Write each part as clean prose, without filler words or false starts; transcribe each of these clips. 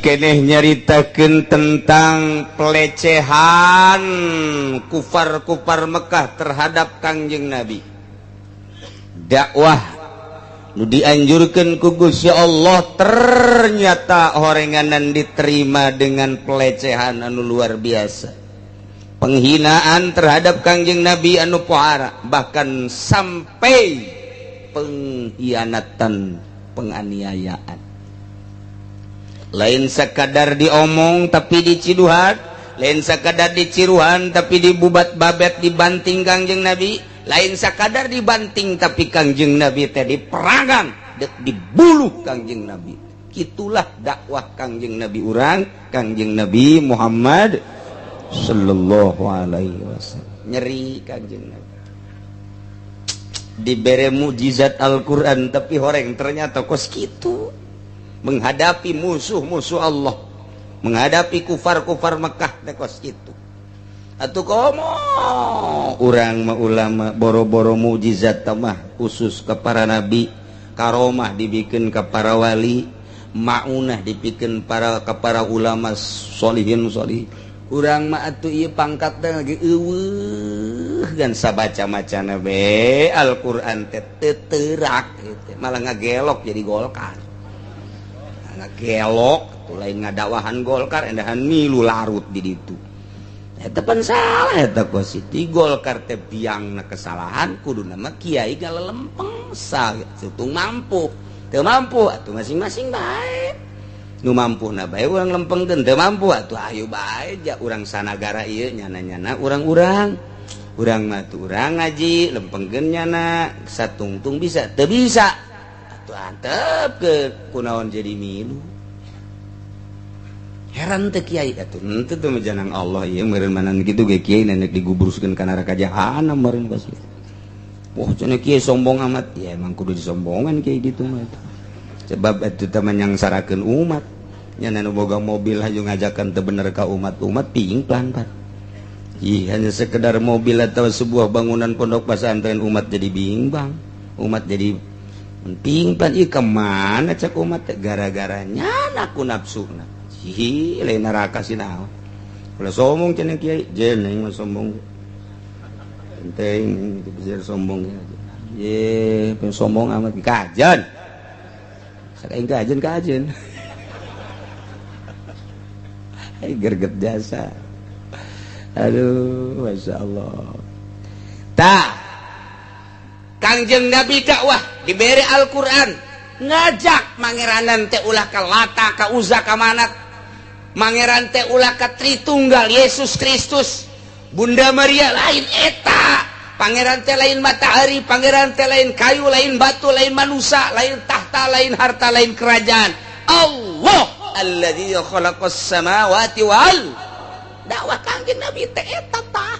Keneh nyaritakeun tentang pelecehan kufar-kufar Mekah terhadap Kangjeng Nabi. Dakwah nu dianjurkan ku Gusti Allah ternyata horenganan diterima dengan pelecehan anu luar biasa, penghinaan terhadap Kangjeng Nabi anu pohara, bahkan sampai pengkhianatan, penganiayaan. Lain sekadar diomong tapi diciduhan, lain sekadar diciruhan tapi dibubat babet, dibanting Kangjeng Nabi. Lain sekadar dibanting, tapi Kangjeng Nabi teh diperangan, dibuluh Kangjeng Nabi. Itulah dakwah Kangjeng Nabi urang, Kangjeng Nabi Muhammad Sallallahu Alaihi Wasallam. Nyeri Kangjeng Nabi dibere mujizat Al-Quran, tapi horeng ternyata kos gitu menghadapi musuh-musuh Allah, menghadapi kufar-kufar Mekah teh kos kitu. Atuh komo urang mah ulama, boro-boro mujizat mah khusus ke para nabi, karomah dibikin ke para wali, maunah dibikin para ke para ulama solihin solih. Urang mah atuh ieu pangkat teh lagi euweuh gan sabaca macana be Al-Qur'an teh teu gitu. Malah ngagelok jadi Golkar, ngagelok tuh, lain ngadakwahan Golkar, endahan milu larut di ditu. Eta pan salah eta kos di Golkar teh, biangna kesalahan. Kudu nama kiai galelempeng satung mampu teu mampu atuh masing-masing bae. Nu mampu na bae urang lempengkeun, teu mampu atuh ayo bae ja urang sanagara ieu, nyana-nyana urang-urang. Urang mah tuh urang ngaji, lempengkeun nyana satungtung bisa, teu bisa atuh antep ke kunaon jadi milu. Heran teh kiai atuh henteu teh janang Allah ieu meureun manan kitu ge kiai nenek digubruskeun ka neraka jahanam meureun pasti. Wah, cenah kiai sombong amat. Ya emang kudu disombongan kiai gitu mah, sebab itu teh menyangsarakeun umat. Nya nu boga mobil hayu ngajakan teu bener ka umat, umat pingplan pan. Ih, hanya sekedar mobil atau sebuah bangunan pondok pesantren, umat jadi bimbang, umat jadi pingplan. Ih, kemana cek umat? Gara-gara nyana ku nafsu. Ih, lain neraka sih naon. Ulah sombong cenah kiai, jen aing mah sombong. Penting itu bisa sombong ya. Ye, pengen sombong amat kajen. Sakaing kajen kajen. Ai gerget jasa. Aduh, Masya Allah. Tah, Kangjeng Nabi dakwah diberi Al-Quran, ngajak mangeranan teh ulah ka Lata, ka Uza, ka Manat, mangeran teh ulah ka Tritunggal, Yesus Kristus, Bunda Maria, lain eta. Pangeran teh lain matahari, pangeran teh lain kayu, lain batu, lain manusia, lain tahta, lain harta, lain kerajaan. Allah alladzi khalaqas samawati wal. Dakwah Kangjeng Nabi teh eta tah,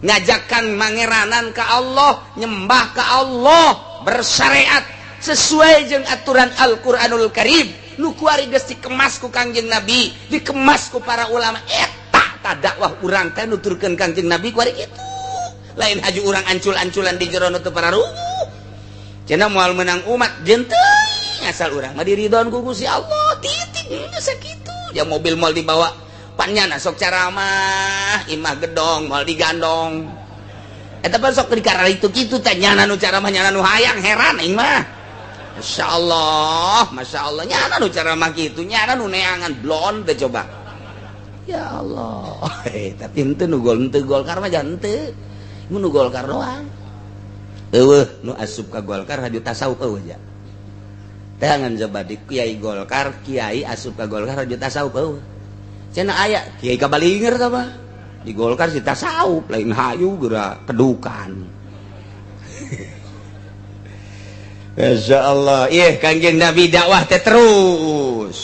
ngajakan mangeranan ke Allah, nyembah ke Allah, bersyariat sesuai jeung aturan Al-Qur'anul Karim nu kuari geus dikemas ku Kangjeng Nabi, dikemas ku para ulama. Eta tah dakwah urang teh, nuturkeun Kangjeng Nabi kuari kitu. Lain haju urang ancul-anculan di jero nu teu pararuguh, cenah moal menang umat. Jeung teuing, asal urang mah diridhoan ku Gusti Allah, titik. Geus sakitu. Ya mobil moal dibawa pan nyana sok caramah, imah gedong moal digandong. Eta pan sok di itu kitu teh, nyana nu caramah, nyana nu hayang. Heran aing mah. Masya Allah, Masya Allah, nyana nu caramah kitu, nyana nu neangan blon teh coba. Ya Allah, tapi henteu nu gol, henteu Golkar mah jangan henteu. Mun nu Golkar doang. Eueuh nu asup ka Golkar haju tasawuf, eueuh ja. Tangan coba di kiai Golkar, kiai asup ka Golkar haju tasawuf eueuh. Cenah aya kiai kabalinger tah mah. Di Golkar si tasawuf, lain hayu geura kedukan. Masya Allah, iya Kangjeng Nabi dakwah teh terus.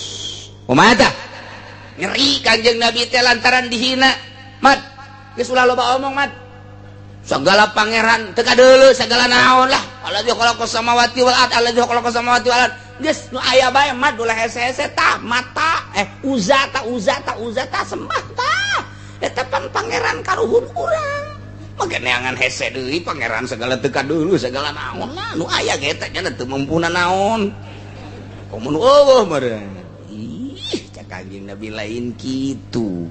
Kumaha tah? Nyeri Kangjeng Nabi teh lantaran dihina. Mat, geus ulah loba omong, Mat. Segala pangeran teu kadeuleu, segala naon lah. Alladzi khalaqas samawati wal ard, alladzi khalaqas samawati wal ard. Geus nu aya bae, Mat, ulah hese-hese tah, mata eh Uza ta, Uza ta, Uza ta, sembah tah. Eta pan pangeran karuhun urang. Make neangan hese deui, pangeran segala teu kadeuleu, segala naon lah nu aya ge teh nya teu mampu naon. Komo nu eueuh meureun. Ih, cek Cek Kangjeng Nabi lain kitu.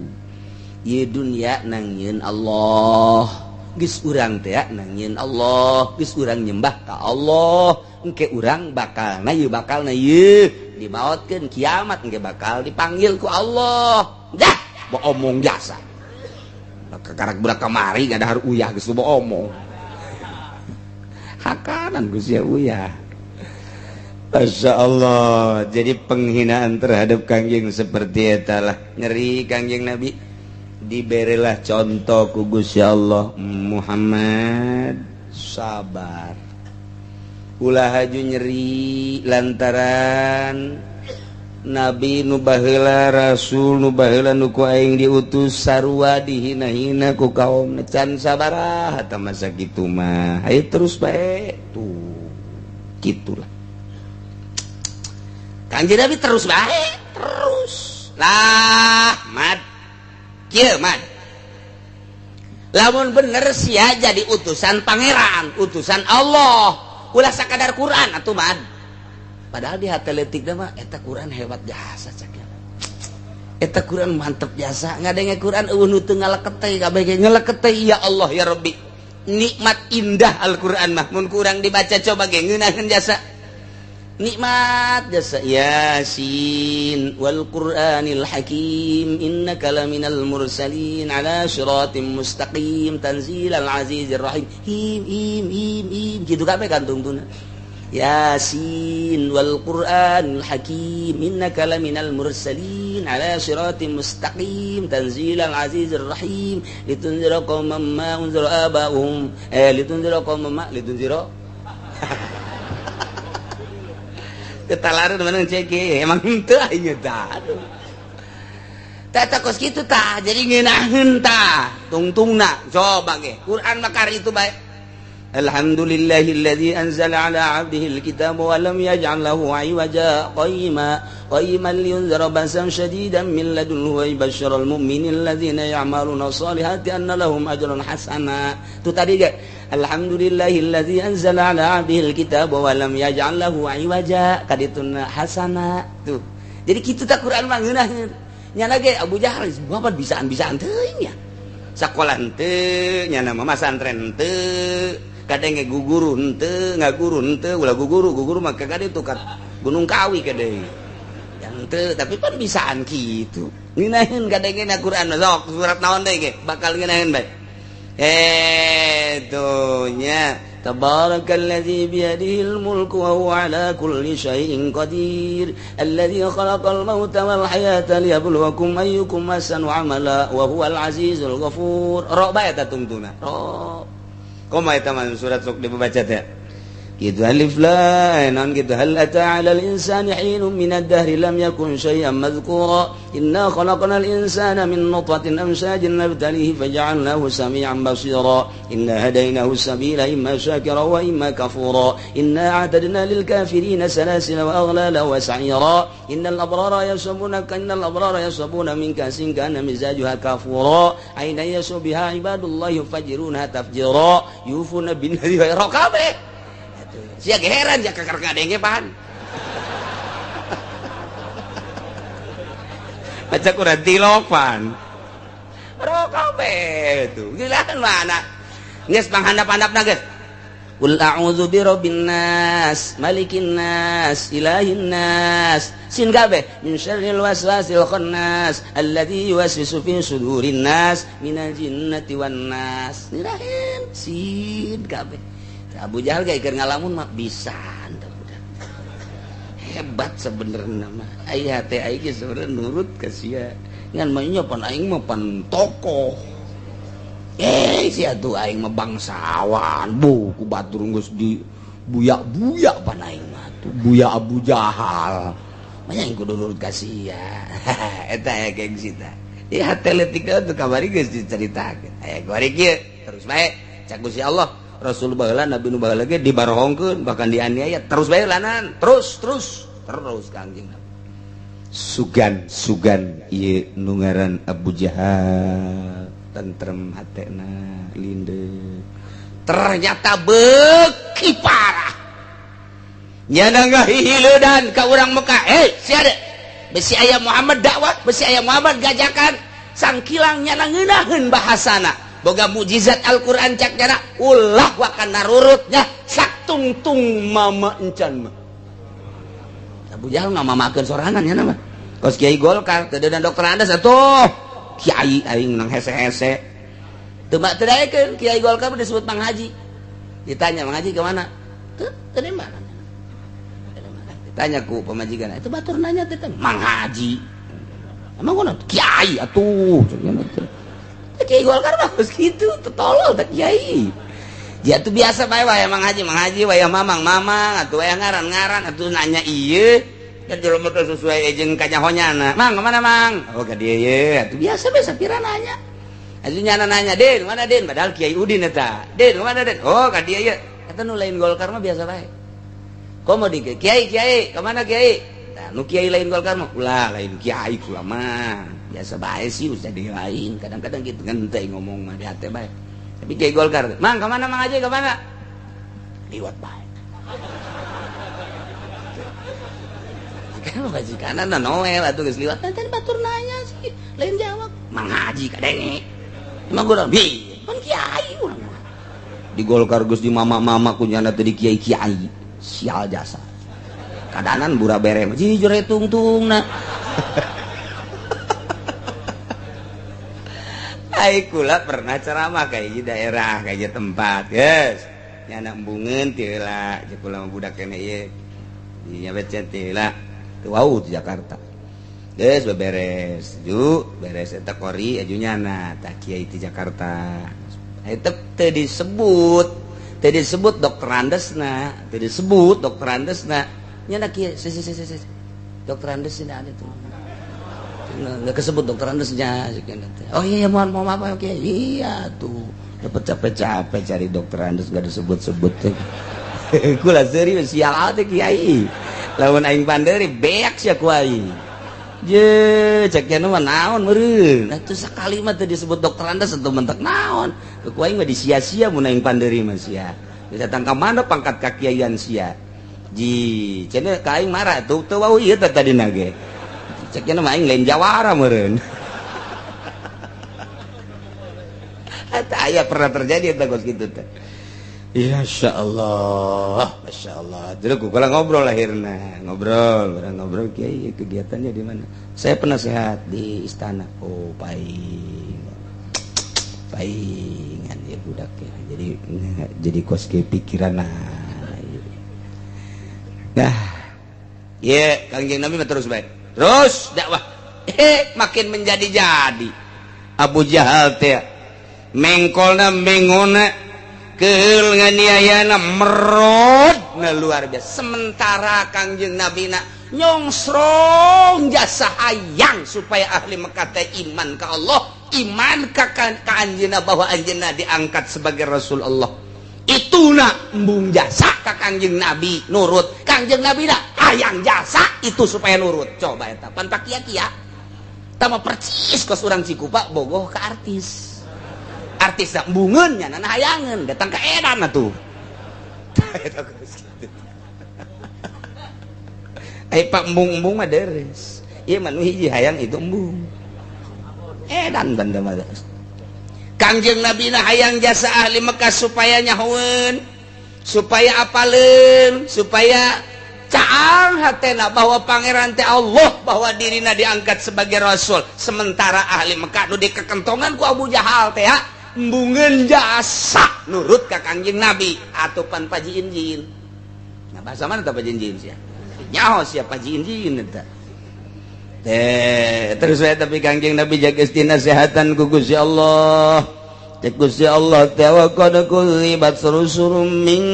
Ieu dunya nang nyieun Allah. Geus urang teh nang nyieun Allah, geus urang nyembah ka Allah. Engke urang bakalna ieu bakalna ieu dimaotkeun kiamat engke bakal dipanggil ku Allah. Dah, omong jasa. Kakarak budak kamari ngadahar uyah geus loba omong. Hakanan geus ya uyah. Masya Allah. Jadi penghinaan terhadap Kangjeng seperti etalah. Ngeri Kangjeng Nabi. Diberilah contoh ku Gusti Allah, Muhammad sabar. Ulah haju nyeri lantaran Nabi nu baheula, Rasul nu baheula nu ku aing diutus sarua dihina-hina ku kaum, can sabaraha tah masa kitu mah. Ayo terus bae tuh. Gitulah. Kanjeng Nabi terus bae, terus. Lah, mad. Kieu mad. Lamun bener sia jadi utusan pangeran, utusan Allah. Ulah sakadar Quran atuh mad. Padahal di hati leutik mah eta Quran hebat jasa cak. Eta Quran mantep jasa. Ngadenge Quran eueuh nu teu ngalekete kabeh ge ngalekete ya Allah ya Rabbi. Nikmat indah Al-Quran mah mun kurang dibaca coba ge ngeunaheun jasa. Nikmat jasa. Yasin wal Qur'anil Hakim innaka laminal mursalin ala siratim mustaqim tanzilal azizir rahim. Him him him him kitu kabeh kantungtuna. Yasin wal Qur'anil Hakim innaka laminal mursalin ala siratim mustaqim tanzilal azizir rahim litunzira qauman ma unzira aba'uhum litunzira qauman ma litunzira ketalaran mana cek emang henteu aing tah. Aduh. Tah kos kitu tah jadi ngeunaheun tah tungtungna coba ge Quran makar itu bae. Alhamdulillahilladzi anzala ala 'abdihi alkitaba wa lam yaj'al lahu 'iwaja qayyima qayyiman liyunzira ba'san syadidan min ladunhu wa yubashshiral mu'minina alladzina ya'maluna sholihati anna lahum ajran hasana. Tuh tadi ge alhamdulillahilladzi anzala ala 'abdihi alkitaba wa lam yaj'al lahu 'iwaja kadituna hasana. Tuh. Jadi kitu tah Quran mah ngeunaheun. Nyana ge Abu Jahal bapak bisaan-bisaan teuing nya. Sakola henteu, nyana mah masantren henteu, kadang ge guguru henteu, ngaguru henteu, ulah guguru, guguru mah kagak ditu ka Gunung Kawi kadang. Yang henteu, tapi pan bisaan kitu. Ngeunaheun kadang ge na Quran sok surat naon deui ge bakal ngeunaheun bae. Tuh nya tabarakalladzi biyadihil mulku wa huwa ala kulli syai'in qadir alladzi khalaqal mauta wal hayata liyabluwakum ayyukum ahsanu amala wa huwal azizul ghafur. Ro bae eta tungtuna. Ro. Kumaha eta mah surat sok dibaca teh? Gitu alif lam non gitu hal ata 'alal insani hinun minad dahri lam yakun syai'an madhkura inna khalaqnal insana min nutfatin amshajin nabtalihi faja'alnahu sami'an basira inna hadainahu sabila imma syakira wa imma kafura inna a'tadna lil kafirina salasila wa aghlala wa sa'ira innal abrara yashrabuna innal abrara yashrabuna min kasin kana mizajuha kafura aina yashu biha ibadullah yufajiruna tafjira yufuna bin nadhi wa raqabe. Sia heran sia kakar ngadenge pan. Baca Quran tilopan. Rokabe tuh. Gila kan mana? Geus panghandap-handapna geus. Qul a'udzu birabbin nas, malikin nas, ilahin nas. Sin kabeh min syarril waswasil khannas alladzi yuwaswisu fi sudurin nas minal jinnati wan nas. Nirahin sin kabeh. Abu Jahal gak keur ngalamun mah bisa hebat sebenarnya mah. Aya teh aing ge sebenarnya nurut ka sia. Ngan mah nya pan aing mah pan tokoh. Sia tuh aing mah bangsawan. Bu ku batur geus di buyak-buyak pan aing mah tuh buya Abu Jahal. Mah aing kudu nurut ka sia. Eta aya gengsi tah. Ieu hate leutik tuh kamari geus dicaritakeun. Aya kuari kieu terus bae cak Gusti Allah. Rasul baheula Nabi nu baheula ge dibarohongkeun bahkan dianiaya terus bae lanan terus terus terus Kangjeng Nabi. Sugan sugan ieu nu ngaran Abu Jahal tentrem hatena linde ternyata beuki parah nyana ngahihileudan ka urang Mekah. Sia de Besi aya Muhammad dakwah, besi aya Muhammad gajakan. Sangkilang nyana ngeunaheun bahasana. Boga mukjizat Al-Qur'an cak nyana ulah wakan narurutnya saktungtung mama encan mah. Abu Jahal ngamamakeun sorangan nya mah. Kos Kiai Golkar teu dan Dokter Andes atuh. Kiai aing menang hese-hese. Teu teu daekeun Kiai Golkar disebut Mang Haji. Ditanya Mang Haji ke mana? Teu teu di mana? Ditanya ku pamajikan, itu batur nanya teh Mang Haji. Emang ngono kiai atuh. Kiai Golkar mah geus kitu, tolol teh kiai. Dia tuh biasa bae wae Mang Haji wayah mamang mamang atuh wayah ngaran-ngaran atuh nanya ieu. Kan jelema teh sesuai jeung kanyahonyana. Mang kemana Mang? Oh ka dieu ye. Atuh biasa bae sapira nanya. Atuh nyana nanya, "Din, mana Din?" Padahal Kiai Udin eta. "Din, mana Din?" "Oh, ka dieu ye." Eta nu lain Golkar mah biasa bae. Komo di kiai kiai kemana kiai? Nah, nu kiai lain Golkar mah ulah lain kiai kula mah biasa bae sih usah di lain. Kadang-kadang gitu ngenteng ngomong mah di hati bae. Tapi kiai Golkar, "Mang kemana Mang Haji kemana?" Liwat bae. Kan majikanna noel atuh geus liwat teh batur nanya sih, lain jawab. Mang Haji kadenge. Emang gua bi, kan kiai urang mah. Di Golkar geus di mama-mama ku nyana teh di kiai-kiai. Sial jasa kadanan bura bere jujur tungtungna. Ai kula pernah ceramah kayak di daerah kayak tempat guys nyana embungeun teu heula jeung kula budak kene ieu di teu heula teu wau di Jakarta geus beberes ju beres eta kori aju nyana tah kiai di Jakarta eta teu disebut tadi disebut dokter Andesna, tadi disebut dokter Andesna. Nyana kieu, si si si si. Dokter Andesna ada tuh. Enggak kesebut dokter Andesnya. Oh iya mohon maaf oke. Iya tuh. Dapat capek-capek cari dokter Andes enggak disebut-sebut teh. Kula serius sial teh kiai. Lamun aing panderi beak sia ku aing. Je, cek nya mah naon meureun. Atuh sakali mah teu disebut dokter Andes atuh mentek naon. Ku aing mah disia-sia mun aing panderi mah sia. Datang ka mana pangkat kakiaian sia. Ji, cenah ka aing marah tuh teu wau ieu teh tadina ge. Cek nya mah aing lain jawara meureun. Eta aya pernah terjadi eta kos kitu teh. Ya Masya Allah, Masya Allah. Jadi aku kalau ngobrol akhirnya, ngobrol, orang ngobrol, kiai kegiatannya di mana? Saya penasehat di istana. Oh, paing, paingan ya budak ya. Jadi kos ke pikiran nah. Nah, ya Kangjeng Nabi terus baik, terus dakwah, makin menjadi-jadi. Abu Jahal teh, mengkolna mengona. Keul nganiayana merod na luar biasa. Sementara Kangjeng Nabi na nyongsrong jasa hayang supaya ahli Mekah teh iman ka Allah, iman ka anjeunna bahwa anjeunna diangkat sebagai Rasul Allah. Ituna embung jasa ka Kangjeng Nabi nurut. Kangjeng Nabi na hayang jasa itu supaya nurut. Coba eta pan pakia-kia. Tama percis kos urang Cikupa bogoh ka artis. Artis embungeun nya nana hayangeun datang ka edan atuh. Ai pak embung-embung mah deres. Ieu mah nu hiji hayang itu embung. Edan banda mah. Kangjeng Nabi na hayang jasa ahli Mekah supaya nyahoeun, supaya apaleun, supaya caang hatena bahwa pangeran teh Allah, bahwa dirina diangkat sebagai rasul. Sementara ahli Mekah nu dikekentongan ku Abu Jahal teh embungeun jasa nurut ka Kangjeng Nabi atau pan pajiin-jiin. Nah bahasa mana tah pajiin-jiin sia? Nyaho sia pajiin-jiin eta. Teh terus we tapi Kangjeng Nabi jaga nasehatan ku Gusti Allah. Cek Gusti Allah teh wa qad kudzibat rusulun min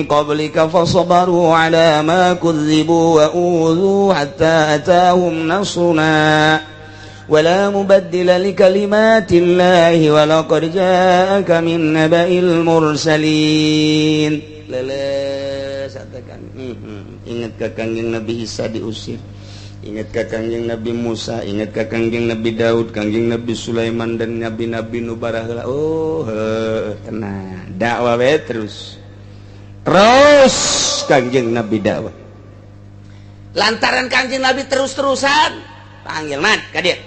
qablika fasabaru ala ma kudzibu wa udzu hatta atahum nasruna. ولا مبدل لكلمات الله ولقد جاءك من نبأ المرسلين. Leles katakan ingat ka Kangjeng Nabi Isa diusir, ingat ka Kangjeng Nabi Musa, ingat ka Kangjeng Nabi Daud, Kangjeng Nabi Sulaiman dan nabi-nabi nu baraheula. Oh, tenang, dakwah we terus. Terus Kangjeng Nabi dakwah. Lantaran Kangjeng Nabi terus-terusan panggil, "Mat, ka dieu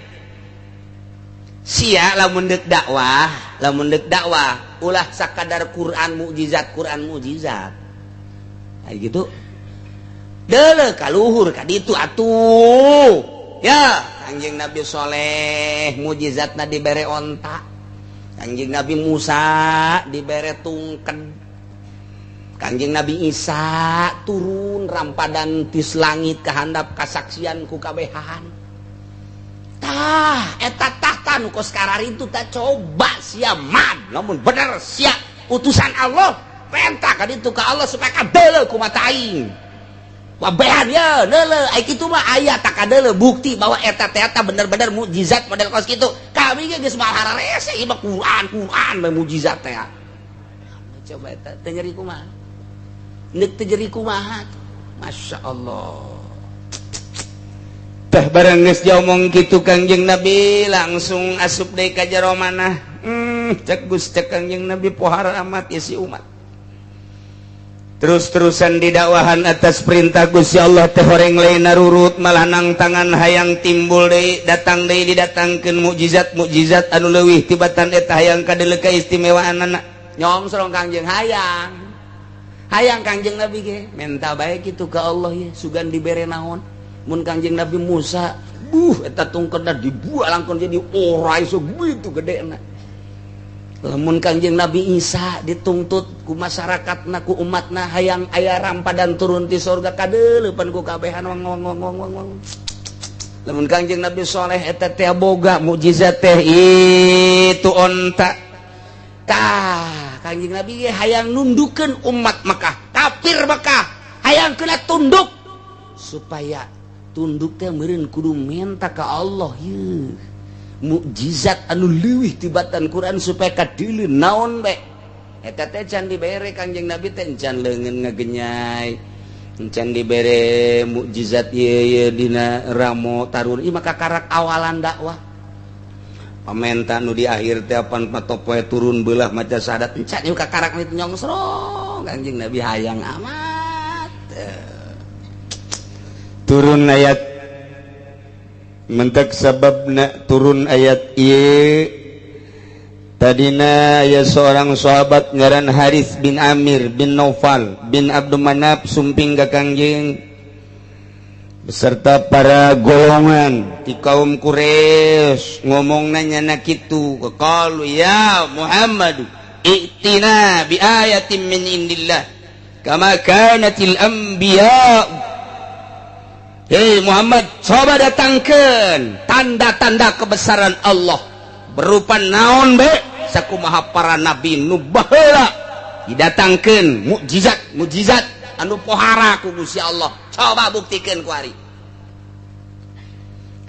sia." Lamun deuk dakwah, lamun deuk dakwah, ulah sakadar Quran mukjizat, Quran mukjizat. Kayak gitu deuleu ka luhur ka ditu atuh ya. Kangjeng Nabi Soleh mukjizatna dibere onta, Kangjeng Nabi Musa dibere tungken, Kangjeng Nabi Isa turun rampadan tis langit ke handap, kasaksian ku kabehan. Tah, eta tahta nu kos itu tak coba sia, Mad, lamun bener sia utusan Allah, penta ka ditu ka Allah supaya kadeuleu ku mata aing. Wabehan ya, deuleu ai kitu mah aya tak kadeuleu bukti bahwa eta teh eta bener-bener mukjizat model kos kitu. Kami ge geus moal hararese ieu mah Quran, Quran bae mukjizat teh. Coba eta teu nyeri kumaha? Neuk teu nyeri kumaha? Masya Allah. Teh bareng geus diomong kitu, Kangjeng Nabi langsung asup deui ka jero manah. Cek Gus, cek Kangjeng Nabi, pohara amat ya si umat. Terus-terusan didakwahan atas perintah Gusti Allah teh horeng lain narurut, malah nang tangan hayang timbul deui, datang deui, didatangkeun mukjizat-mukjizat anu leuwih tibatan eta, hayang kadeuleu kaistimewaanana. Nyongsrong Kangjeng, hayang hayang Kangjeng Nabi ge minta bae kitu ka Allah ya, sugan dibere naon. Mun Kangjeng Nabi Musa, buh, eta tungketna dibuat langkon jadi ora iso gitu gedena. Lamun Kangjeng Nabi Isa dituntut ku masyarakatna, ku umatna, hayang aya rampadan turun ti sorga kadeuleupan ku kabehan, wang wang wang wang wang wang. Lamun Kangjeng Nabi Soleh eta teh boga mukjizat teh itu onta. Tah, Kangjeng Nabi ge hayang nundukeun umat Mekah, kafir Mekah, hayang kena tunduk, supaya tunduk teh meureun kudu minta ka Allah yeuh mukjizat anu leuwih tibatan Quran supaya kadeuleu naon bae. Eta teh can dibere Kangjeng Nabi teh, can leungeun ngagenyai, can dibere mukjizat ieu ieu dina ramo tarun ieu, maka karak awalan dakwah pamenta nu di akhir teh apan patopoe turun belah maca syahadat, encan ieu kakarak itu. Nyongsrong Kangjeng Nabi hayang amat. Turun ayat mentek. Sababna turun ayat ieu, tadina aya seorang sahabat ngaran Haris bin Amir bin Naufal bin Abdul Manaf sumping ka Kangjeng beserta para golongan di kaum Quraisy. Ngomong nanya na kitu, qalu ya Muhammad, i'tina bi ayatin min indillah kama kanatil anbiya. Hei Muhammad, coba datangkan tanda-tanda kebesaran Allah berupa naon be, sakumaha para nabi nu baheula didatangkeun mukjizat mukjizat anu pohara ku Gusti Allah. Coba buktikan ku ari.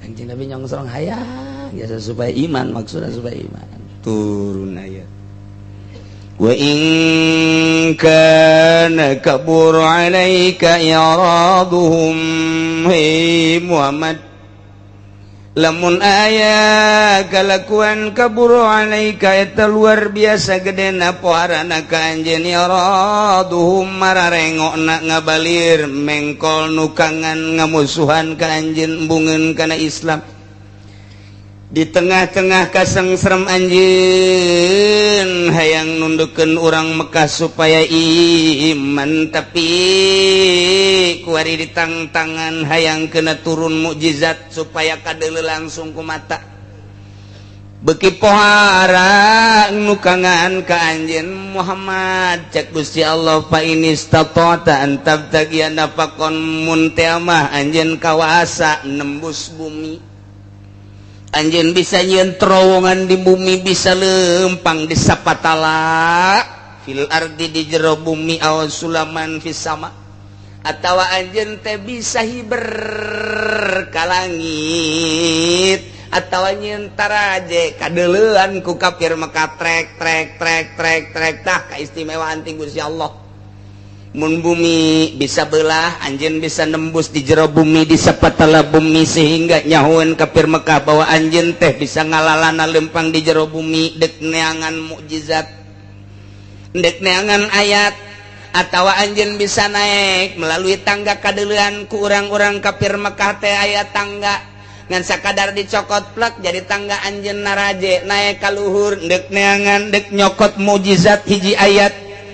Kanjeng Nabi nyongsrong hayang biasa supaya iman, maksudnya supaya iman. Turun ayat wa in kana kabura 'alaika i'raduhum. Hei Muhammad, lamun aya kalakuan kaburu 'alaika eta luar biasa gedena poharana ka anjeun, i'raduhum mararengokna, ngabalir mengkol nukangan ngamusuhan ka anjeun, embungeun kana Islam, di tengah-tengah kasangserem anjeun hayang nundukeun urang Mekah supaya iman, tapi kuari ditangtangan hayang kena turun mukjizat supaya kadeuleu langsung ku mata, beki pohara nukangan ka anjeun Muhammad. Cek Gusti Allah, fa inistata'ta an tabtaghiya nafaqan, mun teh mah anjeun kawasa nembus bumi, anjeun bisa nyieun terowongan di bumi, bisa lempang di sapatala fil ardi di jero bumi, aw sulaman fis sama, atawa anjeun teh bisa hiber ka langit, atawa nyieun taraje kadeuleuan ku kafir Mekah, trek trek trek trek trek. Tah, kaistimewaan ti Gusti Allah, mun bumi bisa belah, anjeun bisa nembus di jero bumi, di sapatala bumi, sehingga nyahuan kafir Mekah bahwa anjeun teh bisa ngalalana lempang di jero bumi dek neangan mukjizat, dek neangan ayat. Atawa anjeun bisa naik melalui tangga kadeulean ku urang-urang kafir Mekah teh aya tangga ngan sakadar dicokot plek jadi tangga anjeun naraje naik ka luhur deuk neangan deuk nyokot mukjizat hiji ayat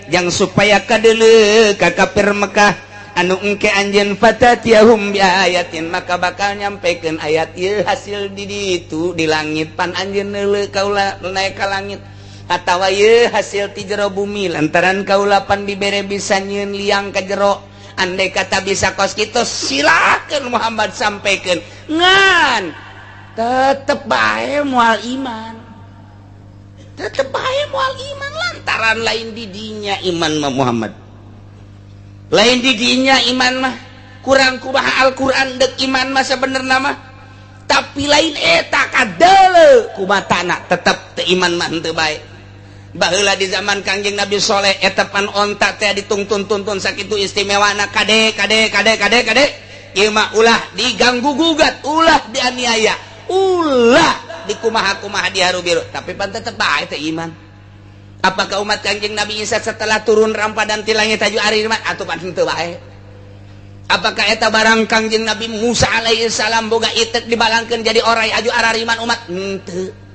yang supaya kadeuleu ka kafir Mekah anu engke anjeun fatatiyahum bi ayatin maka bakal nyampekeun ayat ieu hasil di ditu di langit pan anjeun neuleu kaula naik ka langit atawa ieu hasil ti jero bumi lantaran kaula pan dibere bisa nyieun liang ka jero. Andai kata bisa kos kitu silakan Muhammad sampaikan ngan tetep bae moal iman, tetep bae moal iman lantaran lain didinya iman mah Muhammad, lain didinya iman mah kurang kumaha Al-Qur'an dek iman mah sebenarnya mah, tapi lain eta kadeuleu kumatana tetep teu iman mah henteu bae. Baheula di zaman Kangjeng Nabi Soleh eta pan onta teh ditungtun-tuntun sakitu istimewana kade kade kade kade kade ieu mah ulah diganggu gugat, ulah dianiaya, ulah dikumaha-kumaha diharu biru, tapi pan tetep bae teh iman. Apakah umat Kangjeng Nabi Isa setelah turun rampadan ti langit aju ari iman atuh pan henteu bae? Apakah eta barang Kangjeng Nabi Musa alaihi salam boga itek dibalangkeun jadi orai aju arariman umat? Henteu.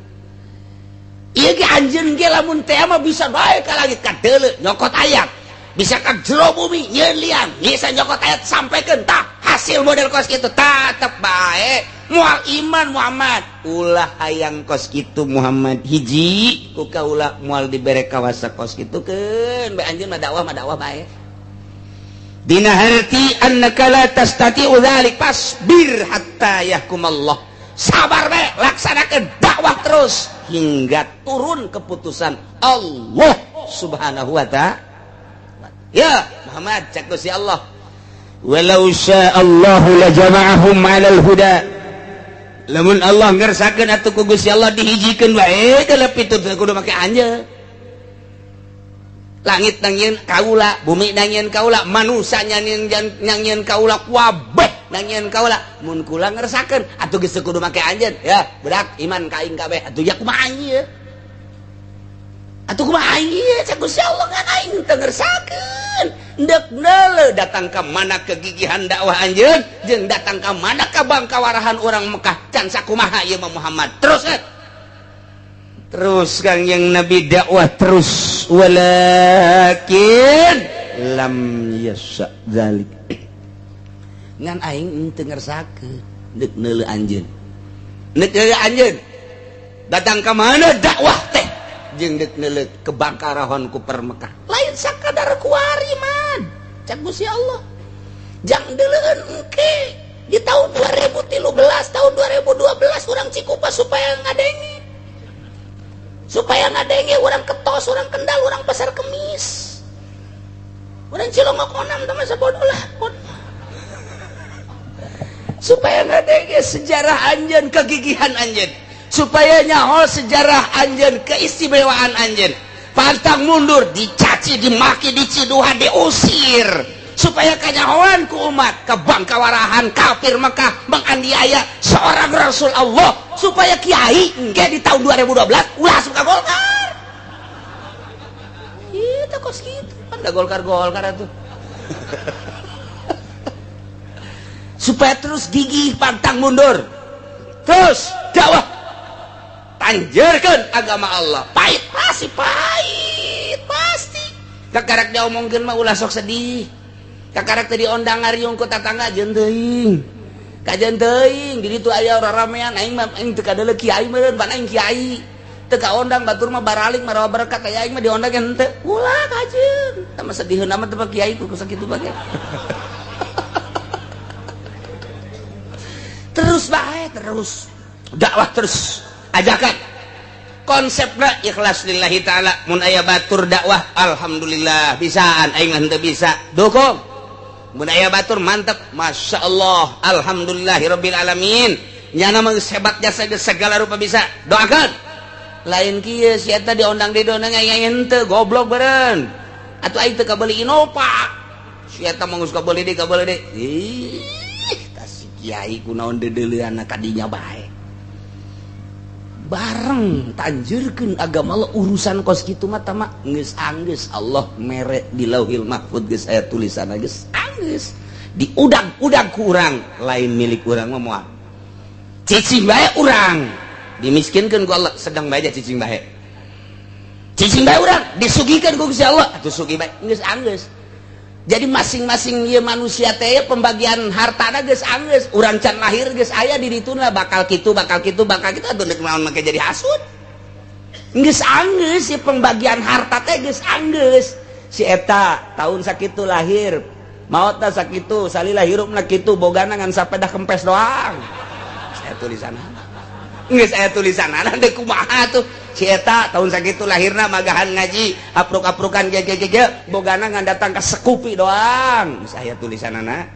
Ieu ge anjeun ge lamun teh mah bisa bae ka langit kadeuleu nyokot ayat, bisa ka jero bumi nyieun liang, bisa nyokot ayat sampaikan tah hasil model kos kitu tetep bae moal iman Muhammad. Ulah hayang kos kitu Muhammad, hiji ku kaula moal dibere kawasa kos kitu keun bae anjeun mah dakwah bae. Dina harti annaka la tastati'u dzalik fasbir hatta yahkumallah. Sabar bae, laksanakeun dakwah terus hingga turun keputusan Allah Subhanahu wa ta'ala. Ya Muhammad, cak Gusti Allah, walau sya'allahu lajama'ahum 'alal huda. Lamun Allah ngersakeun atuh ku Gusti Allah dihijikeun bae kalep itu kudu make anjeun. Langit nangieun kaula, bumi nangieun kaula, manusia nangieun kaula, kabeh nangieun kaula. Mun kula ngersakeun atuh geus kudu make anjeun. Ya, budak iman ka aing kabeh. Atuh ya kumaha ieu? Atuh kumaha ieu? Cak Gusti Allah ngan aing teu ngersakeun. Deuk neuleuh datang ka mana kegigihan dakwah anjeun jeung datang ka mana ka bangkawarahan urang Mekah can sakumaha ieu mah Muhammad. Terus kan? Terus Kangjeng Nabi dakwah terus, walakin lam yasha dzalik. Ngan aing teu ngersakeun deuk neuleuh anjeun. Deuk neuleuh anjeun. Datang ka mana dakwah teh jeung deuk neuleuh kebangkarahon ku per Mekah. Lain sakadar kuari man. Cak Gusti Allah. Jang deuleueun engke di tahun 2013, tahun 2012 urang Cikupa supaya ngadenge. Supaya ngadenge orang Ketos, orang Kendal, orang Pasar Kemis, orang Cilongok onam teman sebodoh lah. Supaya ngadenge sejarah anjeun, kegigihan anjeun, supaya nyaho sejarah anjeun, keistimewaan anjeun. Pantang mundur, dicaci, dimaki, diciduhan, diusir, supaya kanyahoan ku umat kebangkawarahan kafir Mekah menganiaya seorang Rasul Allah, supaya kiai engke di tahun 2012 ulah suka Golkar. Itu kos kitu kan da Golkar Golkar atuh. Supaya terus gigih pantang mundur, terus dakwah, tanjerkeun agama Allah. Pahit pasti, pahit pasti. Kakarak diomongkeun mah ulah sok sedih. Kakarak teh diondang ngariung ku tatangga jeung teuing. Kajeun teuing di ditu aya raramean aing mah aing teu kadeuleu kiai meureun pan aing kiai. Teu kaondang batur mah baraling marawa berkat aya aing mah diondang ge henteu. Ulah kajeun. Tah mah sediheun amat teh kiai ku sakitu bae. Terus bae terus. Dakwah terus. Ajakan. Konsepna ikhlas lillahi ta'ala. Mun aya batur dakwah alhamdulillah bisaan aing henteu bisa. Dukung. Mun aya batur mantep, masya Allah, alhamdulillahirabbil alamin. Nyana mah geus hebat jasa geus segala rupa bisa. Doakeun. Lain kieu si eta diondang di dona aing henteu goblok beureun. Atuh aing teu kabeuli Innova. Si eta mah geus kabeuli deui kabeuli deui. Ih, tah si kiai kunaon deudeuleunna ka dinya bae. Bareng tanjurkeun agama Allah urusan kos kitu mah tama geus anggeus Allah mere di Lauhil Mahfud geus aya tulisan geus anggeus diudag-udag ku urang lain milik urang mah moal cicing bae urang dimiskinkeun ku Allah sedang bae cicing bae cicing bae urang disugihkeun ku Gusti Allah atuh sugih bae geus anggeus. Jadi masing-masing ieu manusia teh pembagian hartana geus anggeus urang can lahir geus aya di dituna bakal kitu bakal kitu bakal kitu atuh deuk naon make jadi hasud geus anggeus si pembagian harta teh geus anggeus si eta tahun sakitu lahir maotna sakitu salila hirupna kitu bogana ngan sapedah kempes doang saya tulisanna geus aya tulisanana deuk kumaha tuh si eta tahun sakitu lahirna magahan ngaji apruk-aprukan ge bogana ngan datang ka sekupi doang geus aya tulisanana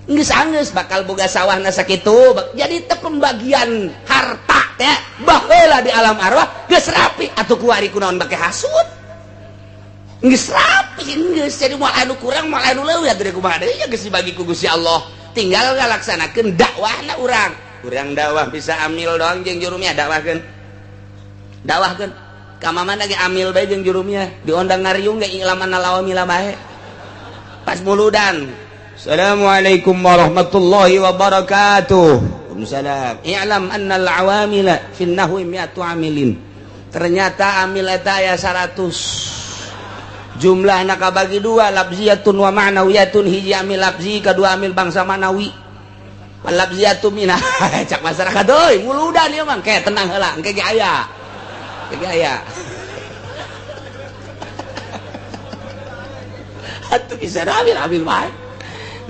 geus anggeus bakal boga sawahna sakitu. Jadi teh pembagian harta teh baheula di alam arwah geus rapi atuh kuari kunaon bake hasud geus rapi geus jadi moal anu kurang moal anu leuwih atuh kumaha deui geus dibagi ku Gusti Allah tinggal ngalaksanakeun dakwahna urang urang dakwah bisa amil doang jeung jurumnya dakwahkeun dakwahkeun ka mana ge amil bae jeung jurumnya diondang ngariung ge ilaman lawamila bae pas muludan assalamualaikum warahmatullahi wabarakatuh. Waalaikumsalam. I'lam annal awamila fin nahwi mi'atu amilin. Ternyata amil eta aya 100 jumlahna kabagi dua lafziyatun wa ma'nawiyatun hiji amil lafzi kadua amil bangsa ma'nawi lafziyatu minah cak masyarakat euy muludan ieu mah ke tenang heula engke ge aya engke aya atuh bisa amil amil bae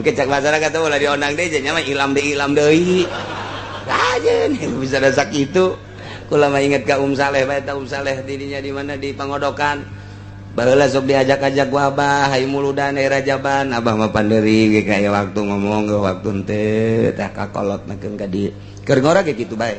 engke cak masyarakat teh ulah diondang deui nya mah ilam deui aja nih bisa ada sakitu kula mah inget ka Saleh bae ta Saleh dirinya di mana di Pangodokan baheula sok diajak-ajak ku abah hayu muludan daerah Jaban abah mah panderi ge kaya waktu ngomong ge waktu henteu tah kakolot nakeun ka dieu keur ngora ge kitu bae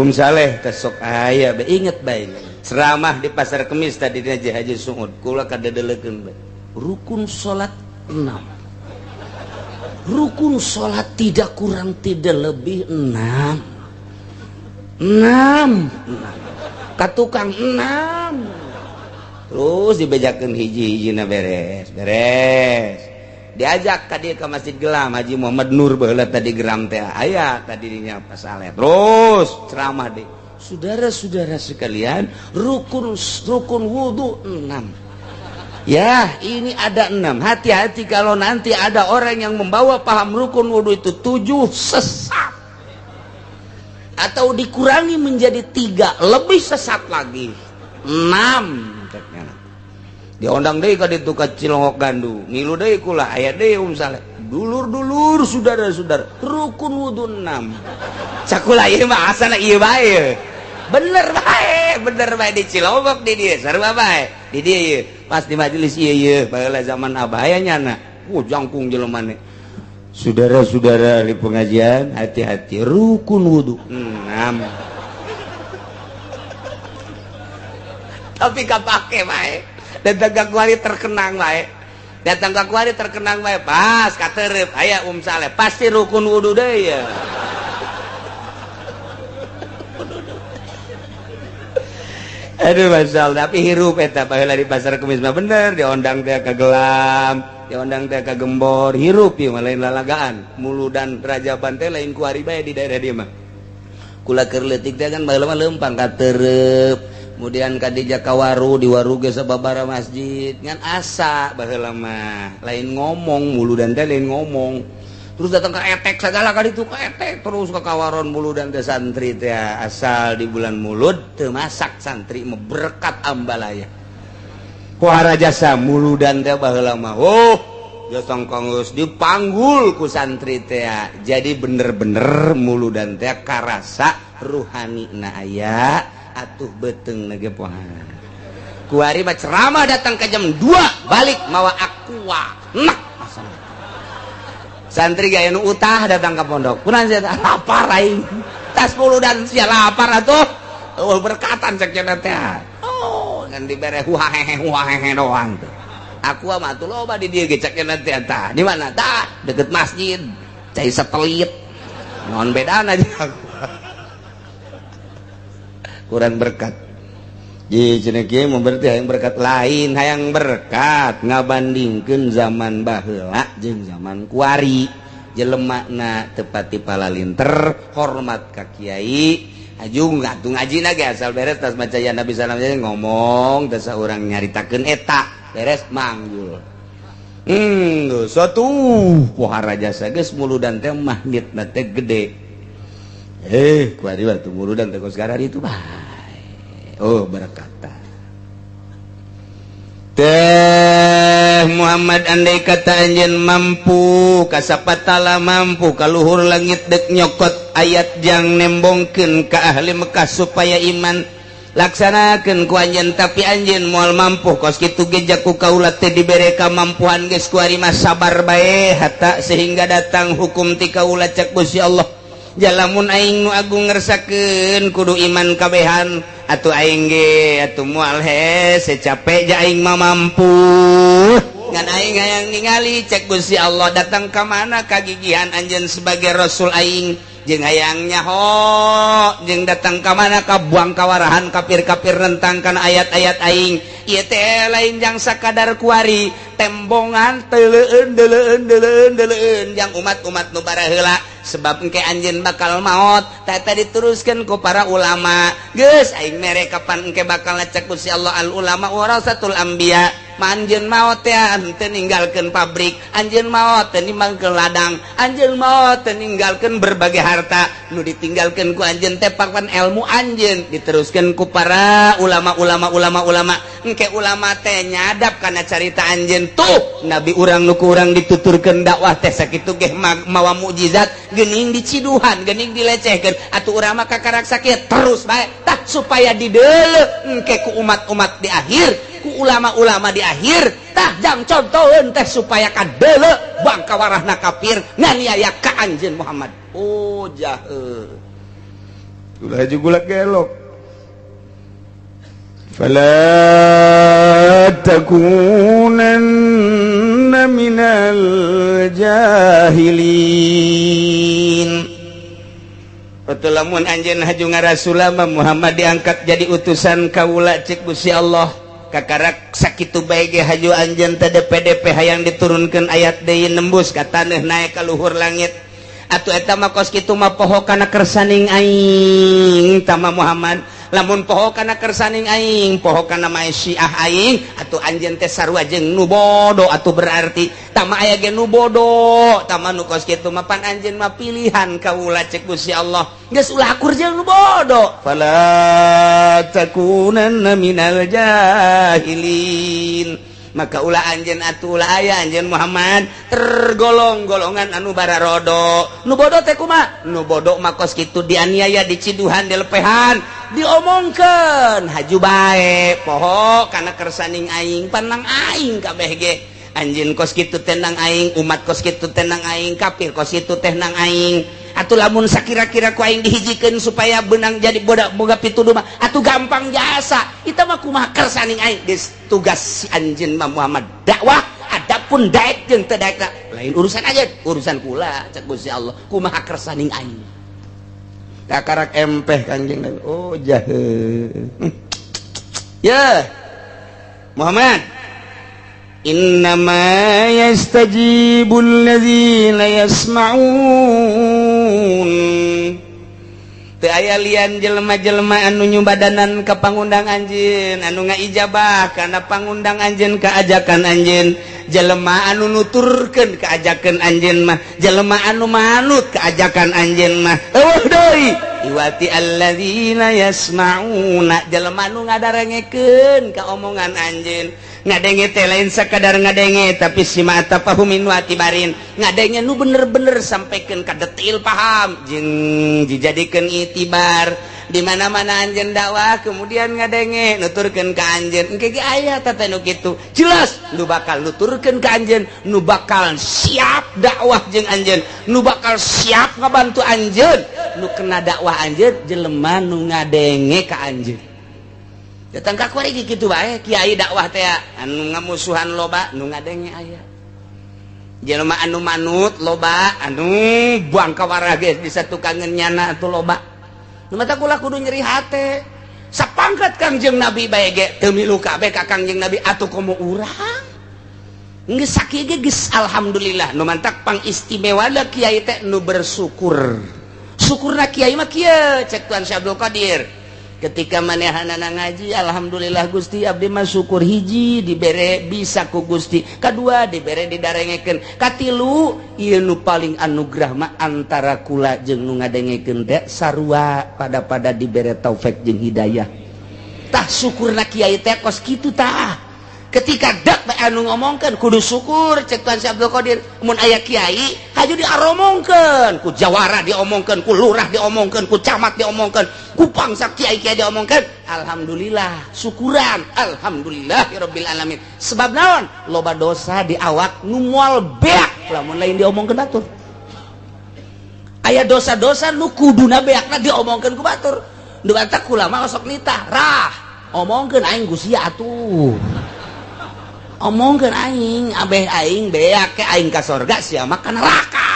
Saleh teh sok aya bae inget bae ceramah di Pasar Kemis tadi dina Haji Suud kula kadedelekeun bae rukun salat 6 rukun salat tidak kurang tidak lebih 6 6 ka tukang 6 terus dibejakeun hiji-hijina beres beres diajak ka dieu ka Masjid Gelam Haji Muhammad Nur baheula tadi geram teh aya tadi dinya Saleh terus ceramah deui saudara-saudara sekalian rukun rukun wudu 6 ya ini ada 6 hati-hati kalau nanti ada orang yang membawa paham rukun wudu itu 7 sesat atau dikurangi menjadi 3 lebih sesat lagi 6 diondang deui ka ditu ka Cilongok Gandu ngilu deui kula aya deui Saleh dulur-dulur saudara-saudara rukun wudu 6 cakula ieu mah asana ieu bae bener bae di Cilongok di dieu sarua bae di dieu ieu pas di majelis ieu ieu baheula zaman abah aya nyana jangkung jelema ne saudara-saudara di pengajian hati-hati rukun wudu 6 tapi kapake bae datang ka kuari terkenang bae datang ka kuari terkenang bae pas katerep aya Saleh pasti rukun wudu deui ya. Aduh masya Allah tapi hirup eta baheula di Pasar Kemis mah bener diondang teh ka Gelam diondang teh ka Gembor hirup ieu mah lain lalagaan muludan Rajaban teh lain kuari bae di daerah dieu mah kula keur leutik teh kan baheula mah leumpang katerep kemudian kadija kawaru di waru ge sababara masjid ngan asa baheula mah lain ngomong muludan teh lain ngomong terus datang ke etek segala ka ditu ka etek terus ke kawaron muludan teh santri teh asal di bulan mulud teu masak santri mah berkat ambalaya kuara jasa muludan teh baheula mah oh jasa geus dipanggul ku santri teh jadi bener-bener muludan teh karasa ruhani na aya atuh beteng nage pohan kuari mah ceramah datang ke jam 2 balik mawa aqua nak santri gaya nu utah datang ke pondok kunaon sia lapar aing tas muludan sia lapar atuh oh berkatan cek cenah teh oh ngan dibere huahehe doang tuh aqua mah atuh loba di dieu ge cek cenah teh tah di mana tah deket masjid cai setelit naon bedana jeung aku. Kurang berkat. Ji cenah kieu mah berarti hayang berkat, lain hayang berkat, ngabandingkeun zaman baheula jeung zaman kuari. Jelemana teu pati palalinter, hormat ka kiai, aju atuh ngaji ge asal beres tas maca ya Nabi salam ngomong teh urang nyaritakeun eta beres manggul. Suatu pohara jasa geus muludan teh magnetna teh gede. Kuari waktu muludan teh kos itu bae. Oh, berkata teh Muhammad, andai kata anjeun mampu kasapatala, mampu kaluhur langit dek nyokot ayat jang nembongkeun ka ahli Mekah supaya iman, laksanakeun ku anjeun, tapi anjeun moal mampu. Kos kitu ge jaku kaula teh dibere kamampuan geus, kuari mah sabar bae hatta sehingga datang hukum ti kaula. Cek Gusti Allah, jalamun aing nu agung ngersakeun kudu iman kabehan, atuh aing ge atuh moal hese, capek ja aing mah mampu, ngan aing hayang ningali, cek Gusti Allah, datang ka mana kagigihan anjeun sebagai rasul aing, jeung hayang nyaho jeung datang ka mana ka buang kawarahan kafir-kafir rentang kana ayat-ayat aing. Ieu teh lain jang sakadar kuari, tembongan teleueun deleueun deleueun deleueun jang umat-umat nu baraheula, sebab engke anjeun bakal maot. Tah diteruskeun ku para ulama, geus aing mere kapan engke bakal cek Gusti Allah, al ulama warasatul anbiya. Anjeun maot teh henteu ninggalkeun pabrik, anjeun maot teu ninggalkeun ladang, anjeun maot teu ninggalkeun berbagai harta. Nu ditinggalkeun ku anjeun teh papan ilmu anjeun, diteruskeun ku para ulama-ulama ulama-ulama. Engke ulama teh nyadap kana carita anjeun, tuh nabi urang nu ku urang dituturkeun dakwah teh sakitu geh mawa mukjizat, geuning diciduhan, geuning dilecehkeun, atuh urang mah kakarak sakit terus bae. Tah supaya dideuleu engke ku umat-umat di akhir, ku ulama-ulama di akhir. Tah jang contoheun teh supaya kadeuleu bangka warahna kafir nganiaya ka anjeun Muhammad. Oh, jahe ulah gula gelok. Fala takunanna minal jahilin. Betul, lamun anjeun haju ngarasulama Muhammad diangkat jadi utusan kaula, cek Gusti Allah, kakarak sakitu bae ge haju anjeun teh DPDP hayang diturunkeun ayat deui nembus ka taneuh naek ka luhur langit, atuh eta mah kos kitu mah poho kana kersaning aing. Tama Muhammad, lamun poho kana kersaning aing, poho kana syiah aing, atuh anjeun teh sarua jeung nu bodo. Atuh berarti tama aya ge nu bodo, tama nu kos kitu mah pan anjeun mah pilihan kaula. Cek Gusti Allah, geus ulah akur jeung nu bodo. Fala takunanna minal jahilin. Maka ulah anjeun atuh, ulah aya anjeun Muhammad tergolong golongan anu bararodo. Nu bodo teh kumaha? Nu bodo mah kos kitu dianiaya, diciduhan, dilepehan, diomongkeun, haju bae poho kana kersaning aing. Panang aing kabeh ge anjeun kos kitu tenang aing, umat kos kitu tenang aing, kafir kos kitu teh nang aing. Atuh lamun sakira-kira ku aing dihijikeun supaya benang jadi bodak boga pituduh mah atuh gampang jasa itu mah. Kumaha kersaning aing? Geus, tugas si anjeun mah Muhammad dakwah, adapun daek jeung teu daek lain urusan aja, urusan kula. Cek Gusti Allah, kumaha kersaning aing? Kakarak empeh Kanjeng Nabi. Oh, jahe. Ya Muhammad, innama yastajibul ladzina yasma'un. Teu aya lian jelema-jelema anu nyumbadanan ka pangundang anjeun, anu ngaijabah kana pangundang anjeun, kaajakan anjeun, jelema anu nuturkeun kaajakan anjeun mah, jelema anu manut kaajakan anjeun mah eueuh deui iwati alladzina yasma'una, jelema anu ngadarengekeun ka omongan anjeun. Ngadenge teh lain sakadar ngadenge, tapi sima tafahumin wa tibarin, ngadenge nu bener-bener sampaikan ka detil paham jeung dijadikeun itibar. Di mana-mana anjeun dakwah kemudian ngadenge, nuturkeun ka anjeun, engke ge aya teh nu kitu jelas nu bakal nuturkeun ka anjeun, nu bakal siap dakwah jeung anjeun, nu bakal siap ngabantu anjeun, nu kena dakwah anjeun, jelema nu ngadenge ka anjeun. Datang ka kuari kitu bae kiai dakwah teh anu ngamusuhan loba, nu ngadenge aya. Jelema anu manut loba, anu buang ka warah geus bisa tukangeun nyana atuh loba. Nu mata kula kudu nyeri hate. Sapangkat Kangjeng Nabi bae ge teu milu kabeh ka Kangjeng Nabi, atuh komo urang. Geus sakieu ge geus alhamdulillah. Nu mantak pangistimewa kiai teh nu bersyukur. Syukurna kiai mah kieu, cek Tuan Syekh Abdul Qadir. Ketika manehanana ngaji, alhamdulillah Gusti, abdi mah syukur, hiji dibere bisa ku Gusti, kadua dibere didarengekeun, katilu ieu nu paling anugerah mah antara kula jeung nu ngadengekeun teh sarua pada-pada dibere taufik jeung hidayah. Tah, syukurna kiai teh kos kitu. Tah, ketika dak anu ngomongkeun kudu syukur, cek Tuan Syekh Abdul Qadir. Mun aya kiai haju diaromongkeun ku jawara, diomongkeun ku lurah, diomongkeun ku camat, diomongkeun ku bangsa kiai-kiai diomongkeun, alhamdulillah, syukuran alhamdulillah rabbil alamin. Sebab naon? Loba dosa di awak nu moal beak lamun lain diomongkeun batur. Aya dosa-dosa nu kuduna beakna diomongkeun ku batur. Nu batak ulama sok nitah, rah, omongkeun aing ku sia atuh, omongkeun aing abeh aing beak ke aing ka sorga, sia mah ka neraka.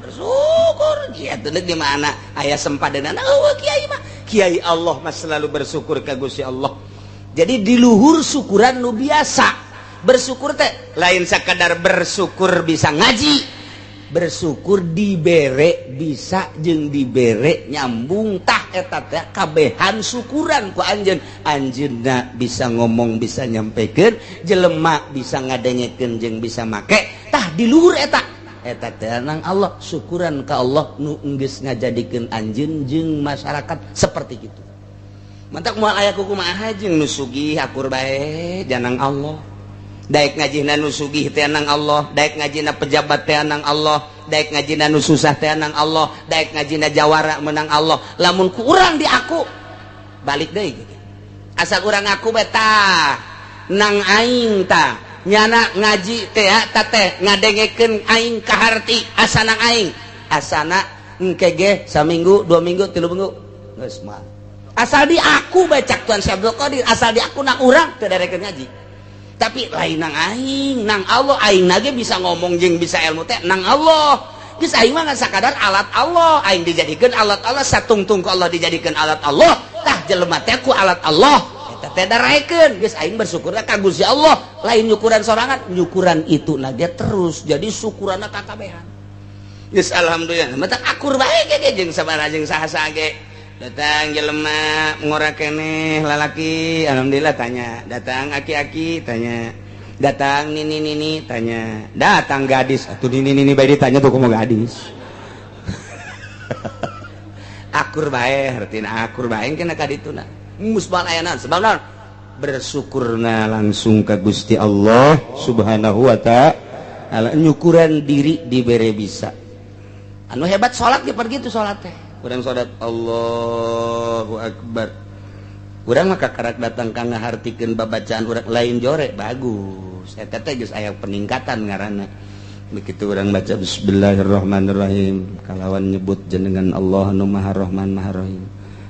Bersyukur kieu teh. Di mana aya sempadanana? Eueuh. Kiai mah, kiai Allah mah selalu bersyukur ka Gusti Allah. Jadi di luhur syukuran nu biasa, bersyukur teh lain sakadar bersyukur bisa ngaji, bersyukur dibere bisa jeung dibere nyambung. Tah, eta teh kabehan syukuran ku anjeun. Anjeunna bisa ngomong, bisa nyampekeun, jelema bisa ngadengekeun jeung bisa make. Tah, di luhur eta, eta teh nang Allah, syukuran ka Allah nu geus ngajadikeun anjeun jeung masyarakat seperti itu. Mantak moal aya kukumaha jeung nu sugih, akur bae janang Allah. Daek ngajina nu sugih teh nang Allah, daek ngajina pejabat teh nang Allah, daek ngajina nu susah teh nang Allah, daek ngajina jawara menang Allah. Lamun ku urang diaku balik deui gitu. Asal urang ngaku beta nang aing, tah nyana ngaji teh ta teh ngadengekeun aing kaharti, asa nang aing, asana engke ge saminggu, 2 minggu, 3 minggu geus mah. Asal di aku baca Tuan Syekh Abdul Qadir, asal di aku nang urang teu darekeun ngaji, tapi lain nang aing, nang Allah. Aing nage bisa ngomong jeung bisa ilmu teh nang Allah. Geus, aing mah ngan sakadar alat Allah. Aing dijadikeun alat Allah, satungtung ku Allah dijadikeun alat Allah. Tah, jelema teh ku alat Allah eta teh daraekeun. Geus, aing bersyukur ka Gusti Allah, lain nyukuran sorangan, nyukuran itu nage terus jadi syukuranna kakabehan. Geus, alhamdulillah, mata akur bae ge jeung sabaraha jeung saha-saha ge. Datang jelema ngora keneh lalaki, alhamdulillah, tanya. Datang aki-aki, tanya. Datang nini nini, tanya. Datang gadis atau nini nini bae ditanya tuh, komo gadis. Akur bae, hartina akur bae kena ka dituna musbal ayana. Sebab naon? Bersyukurna langsung ke Gusti Allah Subhanahu wa Ta'ala, nyukuran diri dibere bisa. Anu hebat salat ge gitu, salat teh urang salat Allahu Akbar, urang mah kakarak datang ka ngahartikeun babacaan urang, lain jore, bagus. Eta teh geus aya peningkatan ngaranna. Begitu urang baca bismillahirrahmanirrahim kalawan nyebut jenengan Allah nu Maha Rahman Maha Rahim,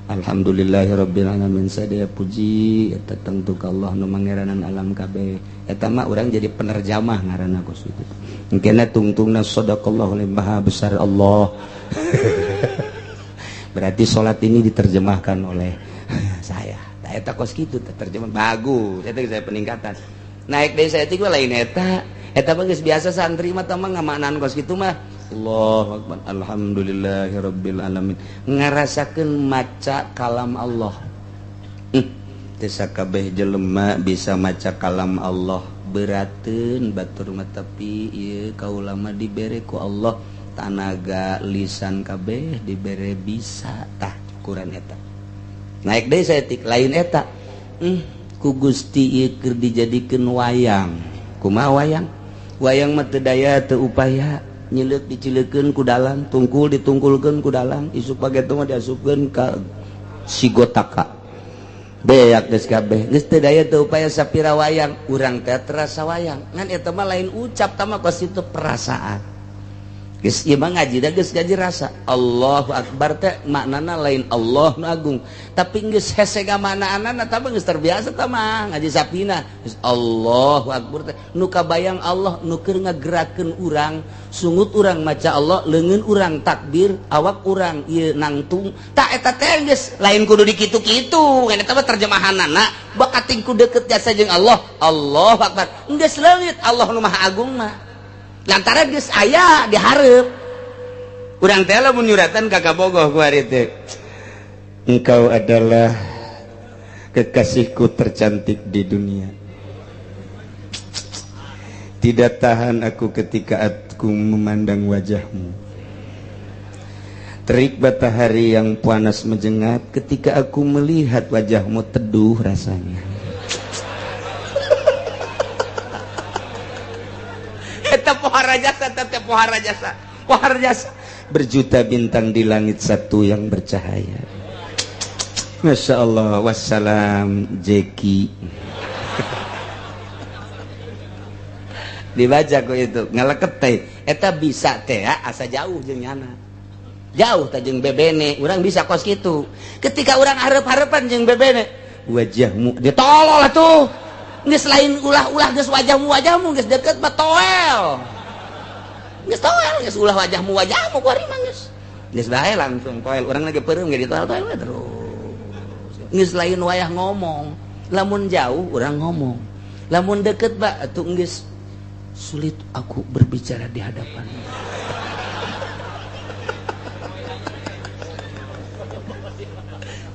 alhamdulillahirabbil alamin, sadaya puji eta tentu ka Allah nu mangeranan alam kabeh. Eta mah urang jadi penerjamah ngaranna kos kitu. Engkena tungtungna sadaqallahu, maha besar Allah. Berarti salat ini diterjemahkan oleh saya. Nah, eta kos kitu terjemah bagus, eta saya peningkatan. Naik deui saeutik mah lain eta. Eta mah geus biasa, santri mah tah mah ngamaknaan kos kitu mah. Allahu akbar, alhamdulillahirabbil alamin, ngarasakeun maca kalam Allah. Teu sakabeh jelema bisa maca kalam Allah, berateun batur mah, tapi ieu kaula mah dibere ku Allah tanaga lisan kabeh dibere bisa. Tah, ukuran eta. Naik deui saeutik lain eta. Ku Gusti ieu keur dijadikeun wayang. Kumaha wayang? Wayang mah teu daya teu upaya, nyileuk dicileukeun ku dalang, tungkul ditungkulkeun ku dalang, isuk pageto mah diasupkeun ka sigotaka, beak geus kabeh, geus teu daya teu upaya. Sapira wayang urang teh terasa wayang, ngan eta mah lain ucap, tah mah kos itu perasaan. Geus ieu mah ngaji da geus ngaji rasa Allahu Akbar teh maknana lain Allah nu agung tapi geus hese ngamaknaanana tah geus terbiasa tah mah ngaji sapina geus Allahu Akbar teh nu kabayang Allah nu keur ngagerakeun urang sungut urang maca Allah leungeun urang takbir awak urang ieu nangtung tah eta teh geus lain kudu dikitu-kitu eta mah terjemahanana bakating ku deukeut jasa jeung Allah Allahu Akbar geus leungit Allah nu Maha Agung mah lantaran geus aya dihareup urang teh lamun nyuratan ka kabogoh ku ari teh engkau adalah kekasihku tercantik di dunia, tidak tahan aku ketika aku memandang wajahmu, terik matahari yang panas menjengat ketika aku melihat wajahmu teduh rasanya. Pohara jasa tetep pohara jasa pohara jasa berjuta bintang di langit satu yang bercahaya. Masya Allah. Wassalam Jeki. Dibaca ku itu ngaleket teh eta bisa teh asa jauh jeung nyana jauh teh jeung bebene urang bisa kos kitu ketika urang hareup-hareupan jeung bebene wajahmu ditolol atuh geus lain ulah-ulah geus wajahmu geus deket mah toel geus toel geus ulah wajahmu ku ari mah geus geus bae langsung toel urang lagi peureum ge ditoel-toel terus geus lain wayah ngomong lamun jauh urang ngomong lamun deket ba atuh geus sulit aku berbicara di hadapanmu.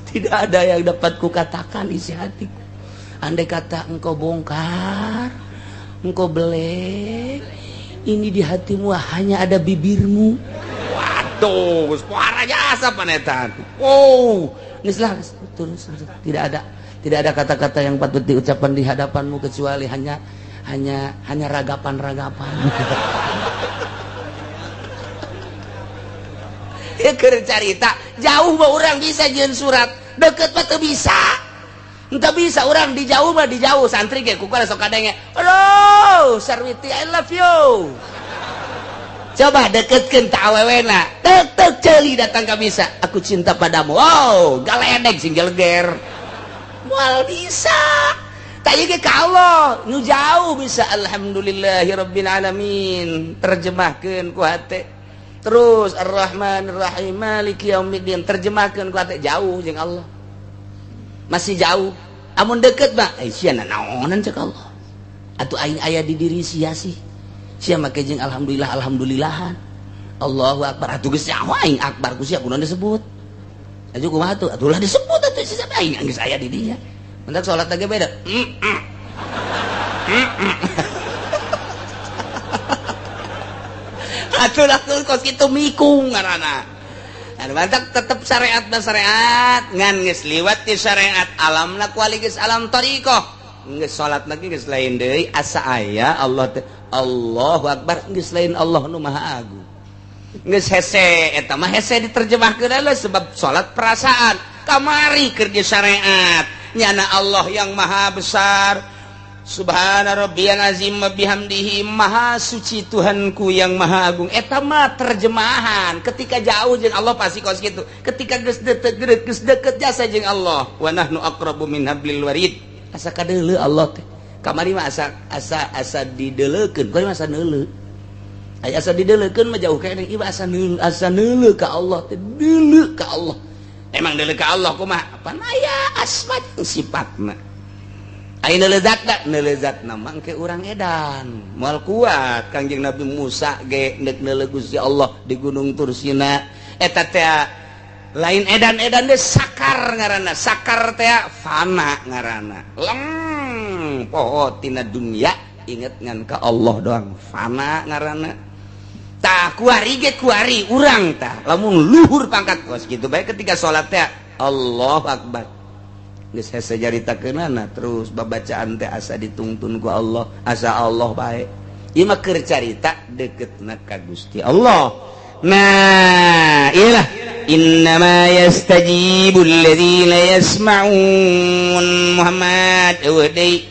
Tidak ada yang dapat kukatakan isi hatiku. Andai kata engkau bongkar, engkau belek, ini di hatimu hanya ada bibirmu. Waduh, suara jasa panetan. Oh, geus lah, terus tidak ada kata-kata yang patut diucapkan di hadapanmu kecuali hanya ragapan-ragapan. Ya keur carita, jauh mah urang bisa jeung surat, deket mah teu bisa. Entah bisa orang di jauh mah di jauh santri ge ku sok kadenge. Halo, Sarwiti I love you. Coba deketkeun ta awewena. Tek tek ceuli datang ka bisa. Aku cinta padamu. Wow, galedeg sing geleger. Moal bisa. Tak ieu ge ka Allah, nu jauh bisa alhamdulillahirabbil alamin. Terjemahkeun ku hate. Terus Ar-Rahmanir-Rahim Maliki yaumiddin terjemahkeun ku hate jauh jeung Allah. Masih jauh amun deket mah sia naonan cek Allah atuh aing aya di diri sia sih sia make jeung alhamdulillah alhamdulillahan Allahu akbar atuh geus nyaho aing akbar ku sia kudu disebut atuh kumaha atuh atuh lah disebut atuh sia aing geus aya di dinya mentak salat ge beda. Atuh lah kos kitu mikung ngaranna. Mantap tetep syariat na syariat ngan geus liwat di syariat alamna kuali geus alam thariqah geus salat lagi geus lain deui asa aya Allah teh Allahu Akbar geus lain Allah nu Maha Agung geus hese eta mah hese diterjemahkeun lah sebab salat perasaan kamari keur di syariat nyana Allah yang Maha Besar Subhana rabbiyal azim wa bihamdihi maha suci Tuhanku yang maha agung. Eta mah terjemahan ketika jauh jeung Allah pasti kos kitu. Ketika geus deket geus deket jasa jeung Allah wa nahnu aqrabu min hablil warid. Asa kadeuleu Allah teh. Kamari mah asa asa asa dideuleukeun, kuari mah asa neuleu. Aya asa dideuleukeun mah jauh keneh ieu asa neuleu, asa neuleu ka Allah teh, deuleu ka Allah. Emang deuleu ka Allah kumaha? Pan aya asma jeung sifatna. Ayeuna lezatna, neulezatna mah engke urang edan. Moal kuat Kangjeng Nabi Musa ge neuk neuleuh Gusti Allah di Gunung Tursina. Eta teh lain edan-edan deh sakar ngaranna, sakar teh fana ngaranna. Leng poho tina dunia inget ngan ka Allah doang fana ngaranna. Tah kuari ge kuari urang tah lamun luhur pangkat kos kitu bae ketika salat teh Allahu Akbar. Geus hese caritakeunana terus babacaan teh asa ditungtun ku Allah, asa Allah bae. Ieu mah keur carita deketna ka Gusti Allah. Nah, iyalah innama yastajibul ladzina yasma'un Muhammad eueuh deui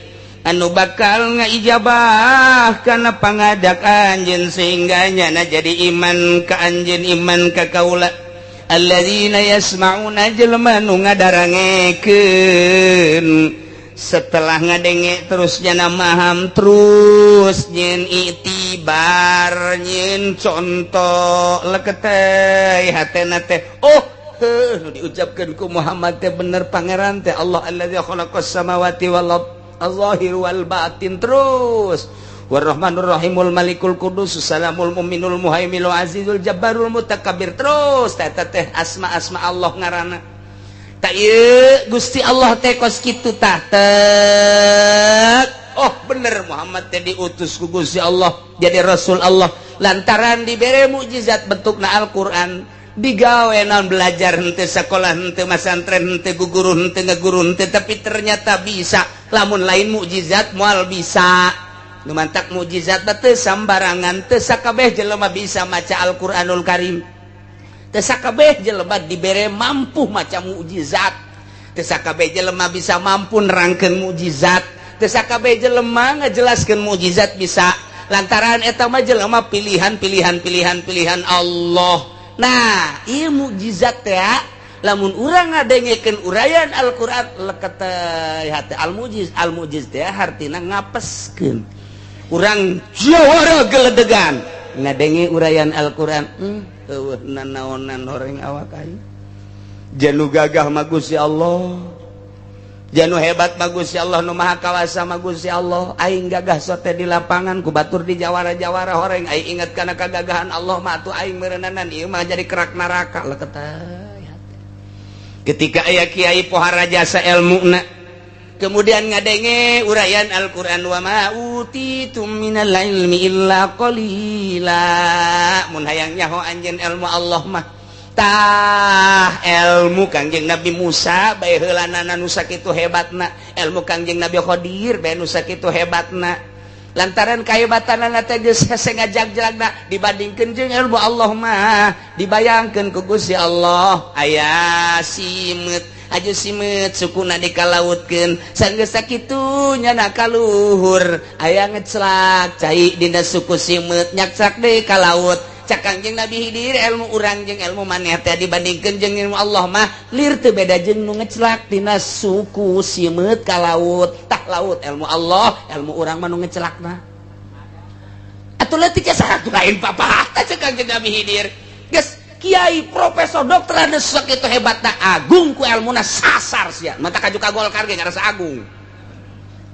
Anu bakal ngaijabah kana pangajak anjeun sehingga nyana jadi iman ka anjeun, iman ka kaula. Alladzina yasma'una, jelema nu ngadarangekeun. Setelah ngadenge terus nyana maham, terus nyen itibar, nyen contoh, leketeh hatena teh, oh heuh, nu diucapkeun ku Muhammad teh bener, Pangeran teh Allah allazi khalaqas samawati wal ard, al-zahir wal batin, terus warrahmanur rahimul malikul qudus salamul mu'minul muhaiminul azizul jabbarul mutakabbir, terus eta teh asma-asma Allah ngaranna. Tak ieu Gusti Allah teh kos kitu tah tek. Oh bener, Muhammad teh diutus ku Gusti Allah jadi rasul Allah lantaran dibere mukjizat bentukna Al-Qur'an, digawe naon, belajar henteu, sekolah henteu, masantren henteu, guguru henteu, ngaguru henteu, tapi ternyata bisa. Lamun lain mukjizat moal bisa. Nu mantak mukjizat mah teu sambarangan, teu sakabeh jelema bisa maca Al-Qur'anul Karim, teu sakabeh jelema dibere mampu maca mukjizat, teu sakabeh jelema bisa mampu nerangkeun mukjizat, teu sakabeh jelema ngajelaskeun mukjizat bisa, lantaran eta mah jelema pilihan, pilihan, pilihan, pilihan Allah. Nah, ieu mukjizat teh lamun urang ngadengekeun uraian Al-Qur'an leket hate. Al mujiz, al mujiz teh hartina ngapeskeun. Urang jawara geledegan ngadenge uraian Al-Qur'an, eueuh nanaonan horeng awak aing. Janu gagah mah Gusti Allah, janu hebat mah Gusti Allah, nu maha kawasa mah Gusti Allah. Aing gagah sote di lapangan, ku batur di jawara-jawara horeng. Aing ingat kana kagagahan Allah mah atuh aing meureunana ieu mah jadi kerak neraka leket hate. Ketika aya kiai pohara jasa ilmuna, kemudian ngadenge uraian Al-Qur'an, wa ma utitum minal ilmi illa qalila, mun hayang nyaho anjeun ilmu Allah mah tah ilmu Kangjeng Nabi Musa bae heulanana nu sakitu hebatna, ilmu Kangjeng Nabi Khadir bae nu sakitu hebatna, lantaran kahebatanana teh geus hese ngajag-jagna dibandingkeun jeung ilmu Allah mah. Dibayangkeun ku Gusti Allah aya simeut, aju simeut sukuna dikalautkeun, sanggeus sakitu nyana kaluhur aya ngeclak cai dina suku simeut, nyakcak deui ka laut. Cak Kangjeng Nabi Hidir, ilmu urang jeung ilmu maneh teh dibandingkeun jeung ilmu Allah mah lir teu beda jeung nu ngeclak tina suku simeut ka laut. Tah laut ilmu Allah, ilmu urang mah nu ngecelakna atuh leutik ya satu lain papatah. Cek Kangjeng Nabi Hidir, geus kiai profesor dokter anu sakitu hebatna, agung ku ilmuna, sasar sia mata kaju ka Golkar ge ngarasa agung.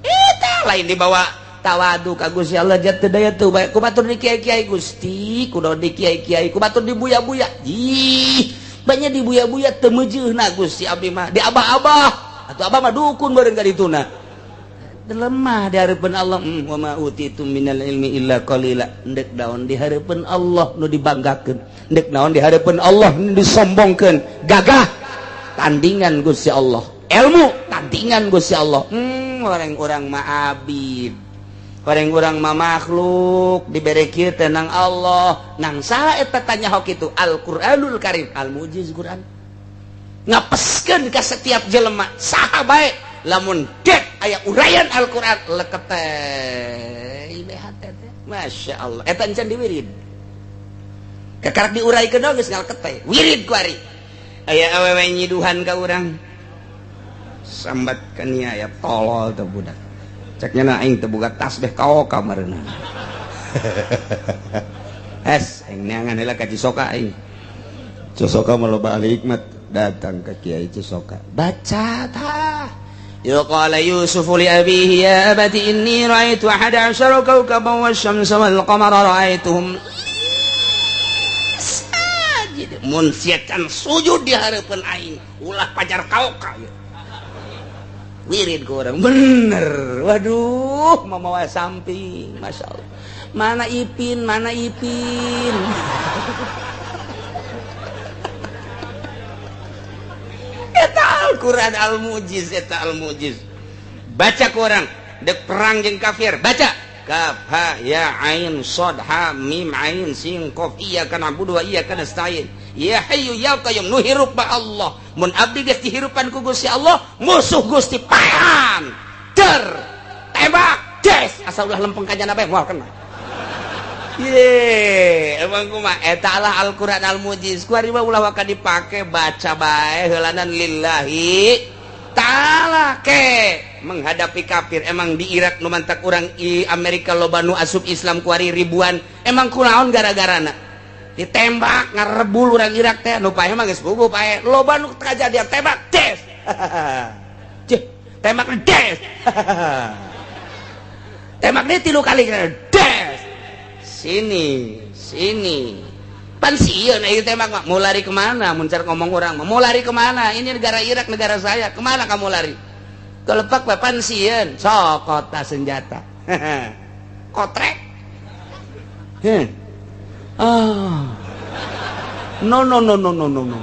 Eta lain dibawa tawadu ka Gusti Allah, jatuh daya tuh bae ku batur di kiai-kiai, Gusti kudu di kiai-kiai, ku batur di buya-buya, ih banyak di buya-buya teu meujeuhna Gusti, abdi mah di abah-abah atau abah mah dukun bareng ka dituna lemah di hareupeun Allah. Wa ma utitum minal ilmi illa qalila. Ndek daun di hareupeun Allah nu dibanggakeun, ndek naon di hareupeun Allah nu disombongkeun? Gagah tandingan Gusti Allah, ilmu tandingan Gusti Allah. Orang-orang mah abid, orang-orang mah makhluk dibere kieu teh nang Allah nang saha eta tanya hok itu. Al-Qur'anul Karim al mujiz, Quran ngapeskeun ka setiap jelema saha bae, lamun dek aya uraian Al-Qur'an lekete hate teh, Masya Allah. Eta encan diwirid, kakarak diuraikeun geus ngalekete wirid ku ari aya awewe nyiduhan ka urang, sambat ka nia ya tolol teh budak. Ceknya na aing teu boga tasbih kaoka mareuna. Es aing neangan heula ka Cisoka aing. Cisoka mah loba ahli hikmat, datang ke Kiai Cisoka, baca tah. Ya qala Yusuf li abihi ya abati inni ra'aitu ahada asyara kawkaban wasyamsa wal qamara ra'aituhum sajid. Mun sia can sujud di hareupeun aing ulah pajar kaoka ieu. Wirid ke orang bener, waduh mamawa samping, Masya Allah, mana Ipin, mana Ipin. Eta Al-Quran al-mujiz, eta al-mujiz. Baca ke orang dek perang jeung kafir, baca kaf ha ya ain sad ha mim ain sin qaf iyyaka na'budu wa iyyaka nasta'in ya hayyu ya qayyum. Nu hirup ba Allah, mun abdi geus dihirupan ku Gusti Allah, musuh Gusti pahan ter tembak. Tembak, des, asa ulah lempeng ka jana bae moal kena. Ye, emang kumaha eta lah Al-Qur'an Al-Mujiz. Ku ari mah ulah waka dipake, baca bae heulanan lillahi ta'ala ke menghadapi kafir. Emang di Irak nu mantak urang i Amerika loba nu asup Islam kuari ribuan. Emang kunaon gara-garana? Ditembak ngarebul urang Irak teh nu paeh mah geus puguh paeh. Loba nu kajadian tembak des. Cih, tembak des. Tembak dia 3 kali des. Sini, sini. Pan sieun ieu tembak mah. Mau lari kemana? Mun car ngomong urang mah. Mau lari kemana? Ini negara Irak, negara saya. Kemana kamu lari? Kelepak bae pan sieun. Sok kota senjata. Kotrek. Heh. Ah. No no no no no no no.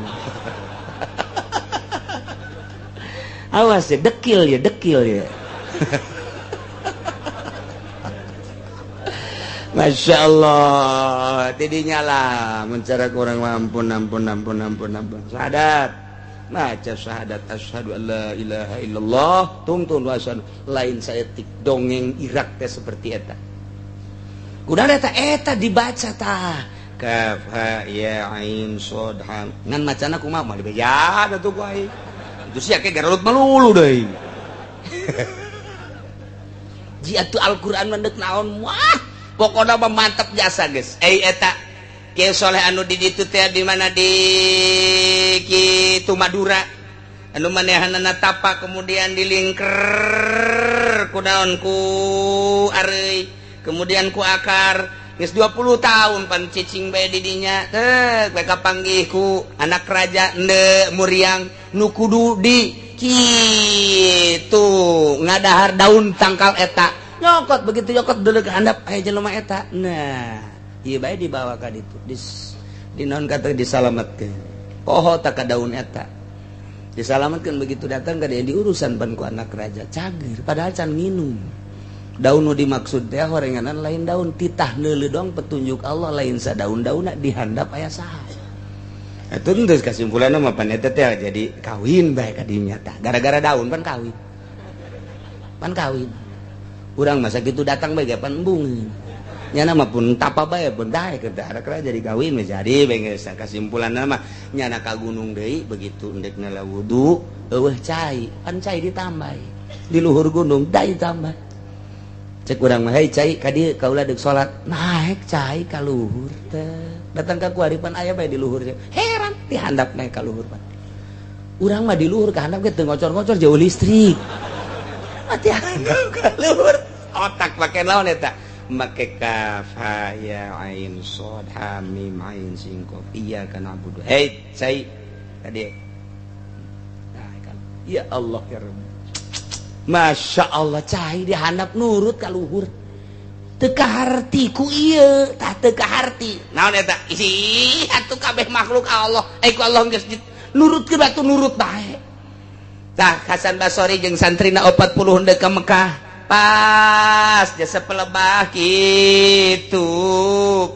Awas ya, dekil ya, dekil ya. Masya Allah, tidinya lah mencara kurang ampun ampun ampun ampun ampun. Syahadat, baca syahadat asyhadu alla ilaha illallah, tungtun wa asyhadu lain saeutik dongeng Irak teh seperti eta. Kunaon eta eta dibaca tah. Kaf ha ya ain shad ha. Ngan macana kumaha mah dibeja atuh ku aing. Itu sia ke garelut melulu deui. Ji atuh Al-Qur'an mah deuk naon wah. Pokoknya mah mantap jasa guys. Eta Kiai Soleh anu di ditu teh di mana di kitu Madura anu manehanana tapa kemudian dilingker ku daun ku areuy kemudian ku akar geus 20 tahun pan cicing bae di dinya teh bae kapanggih ku anak raja ende muriang nu kudu di kitu ngadahar daun tangkal eta nyokot begitu nyokot dulu ke handap aya jelema eta. Nah, ieu bae dibawa ka ditu. Di naon kata disalametkeun. Poho tak ka daun eta. Disalametkeun begitu datang ka dia diurusan pan ku anak raja cager padahal can minum. Daun nu dimaksud teh horenganan lain daun titah neuleuh doang petunjuk Allah lain sadaun-daunna di handap aya saha. Atuh geus kasimpulanna mah pan eta teh jadi kawin bae ka dinya tah. Gara-gara daun pan kawin. Pan kawin. Urang masa gitu datang bae pan embung. Nyana mah pun tapa bae pun daek ke daerah jadi kawin jadi bae geus kasimpulanna mah nyana ka gunung deui begitu endek nala wudu eueuh cai pan cai ditambah di luhur gunung dai tambah. Cek urang mah hei cai ka dieu kaula deuk salat naek cai ka luhur teh datang ka kuaripan aya bae di luhur heran dihandap naek ka luhur pan. Urang mah di luhur ka handap ge teu ngocor-ngocor jauh listrik. Mati ka luhur otak make naon eta make kaf ha ya ain shad ha mim ain sin qaf iyyaka na'budu hei cai tadi nah kan ya Allah ya Rabb Masya Allah cai dihandap nurut ka luhur teu kaharti ku ieu tah teu kaharti naon eta ih atuh kabeh makhluk Allah ku Allah geus nurut ke batu nurut bae. Tah Hasan Basori jeung santrina 40 henteu ka Mekah pas jasa pelebah kitu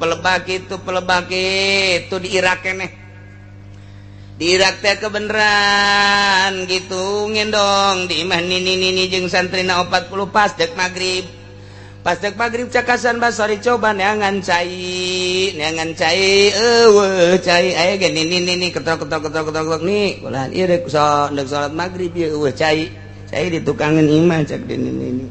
pelebah kitu pelebah kitu di Irak keneh di Irak teh kebeneran gitu ngendong di imah nini-nini jeung santrina 40 pas dek magrib cak Hasan Basori coba neangan cai eueuh cai aya ge nini-nini ketrok-ketrok ketrok-ketrok nih ulah ieu dek salat magrib ieu eueuh cai cai di tukangan imah cak di nini-nini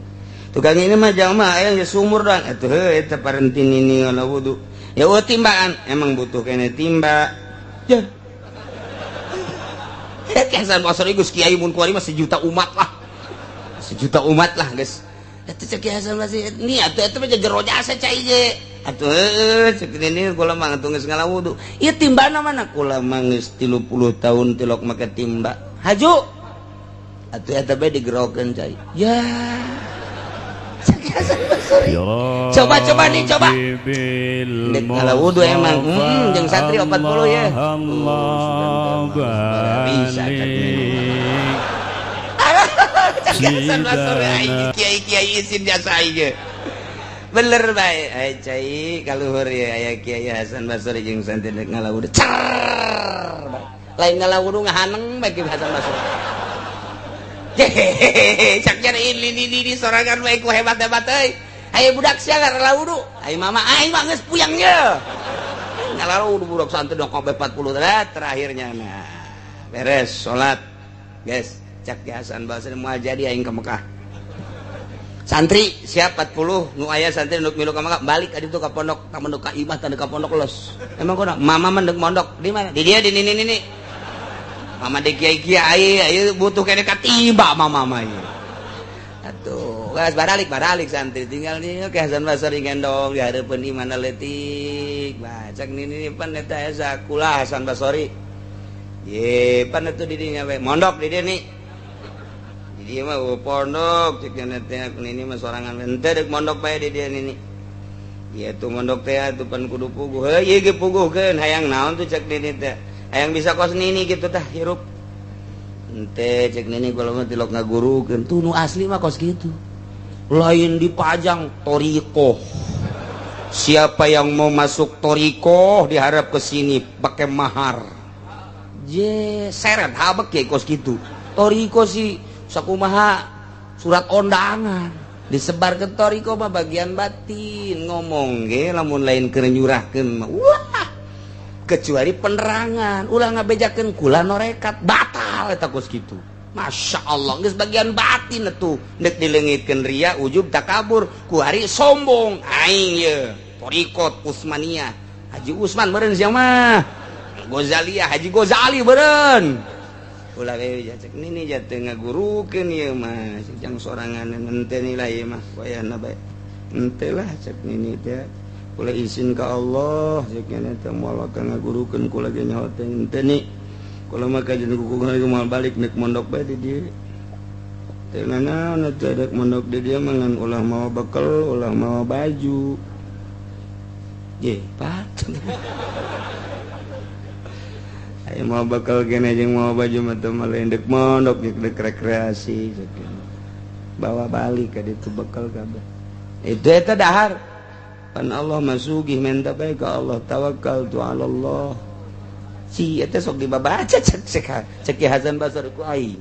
tukang ini mah jamaah aya geus sumur doang atuh heuh eta parenti nini ngala wudu ya eueuh timbaan emang butuh kene timba ya Hasan Basri geus kiai mun kuari mah sejuta umat lah geus eta cek Hasan Basri ni atuh eta mah jero jasa cai ge atuh heuh cek nini kula mah atuh geus ngala wudu ieu timbana mana kula mah geus 30 tahun tilok make timba haju atuh eta bae digerokeun cai ya cek Hasan Basri coba nih coba dek ngala wudu emang jeung santri 40 ya bisa cek Hasan Basri aing kiai-kiai isin jasa aing bener bae ai cai kaluhur ya aya Kiai Hasan Basri jeung santri dek ngala wudu cer lain ngala wudu ngahaneng bae Ki Hasan Basri. Hehehe cak nyari ini sorangan bae ku hebat-hebat euy. Ayo budak sia ngarela wudu. Ayo mama aing mah geus puyang ye. Ngarela wudu budak santri dong kabeh 40 terakhirnya nah. Beres salat. Guys, cak Hasan Basri moal jadi aing ke Mekah. Santri siap 40 nu aya santri nu milu ka Mekah balik ka ditu ka pondok, ka mondok ka imah tanda ka pondok los. Emang kono mama mah deuk mondok di mana? Di dia di nini nini. Mama di kiai kiai ayo butuh kene katiba mama mah ieu. Atuh, geus baralik santri tinggal di ke Hasan Basri gendong di hareupeun imahna leutik. Bah cak nini pan eta esa kula Hasan Basri. Ye pan atuh di dinya we mondok di dieu nih. Di dieu mah pondok cek teh nini mah sorangan henteu deuk mondok bae di dieu nini. Ieu tuh mondok teh atuh pan kudu puguh. Heuh ieu ge puguhkeun hayang naon tuh cek nini teh. Hayang bisa kos nini gitu tah hirup. Henteu cek nini kula mah tilok ngagurukeun tuh nu asli mah kos kitu. Lain dipajang thoriqoh. Siapa yang mau masuk thoriqoh diharap ke sini pakai mahar. Je seret habek ya kos kitu. Thoriqoh sih sakumaha surat undangan disebar ke thoriqoh mah bagian batin ngomong ge lamun lain keur nyurahkeun mah ulah kecuali penerangan ulah ngabejakeun kula norekat batal eta kos kitu. Masya Allah geus bagian batin atuh deuk dileungitkeun ria ujub takabur ku hari sombong aing ye thoriqot Utsmaniyah Haji Usman meureun sia mah Gozaliyah Haji Gozali meureun ulah we cek nini jatuh ngagurukeun ieu mah jang sorangan henteu nilai ieu mah wayahna bae henteu lah cek nini teh kula izin ka Allah cek nini teh moal ka ngagurukeun kula ge nyaho teh henteu ni kula mah kajian kuku moal balik nek mondok bae di dieu teh nanaon teh dek mondok di dieu mah ngan ulah mawa bekel ulah mawa baju ye patut. Ayo mau bakal kene jeung mau baju mah teu mah dek mondok dek rekreasi bawa balik ka ditu bekal kabeh itu eta dahar pan Allah mah sugih menta bae ka Allah tawakal tu ala Allah si eta sok dibabaca cek cek Hasan Basri ku aing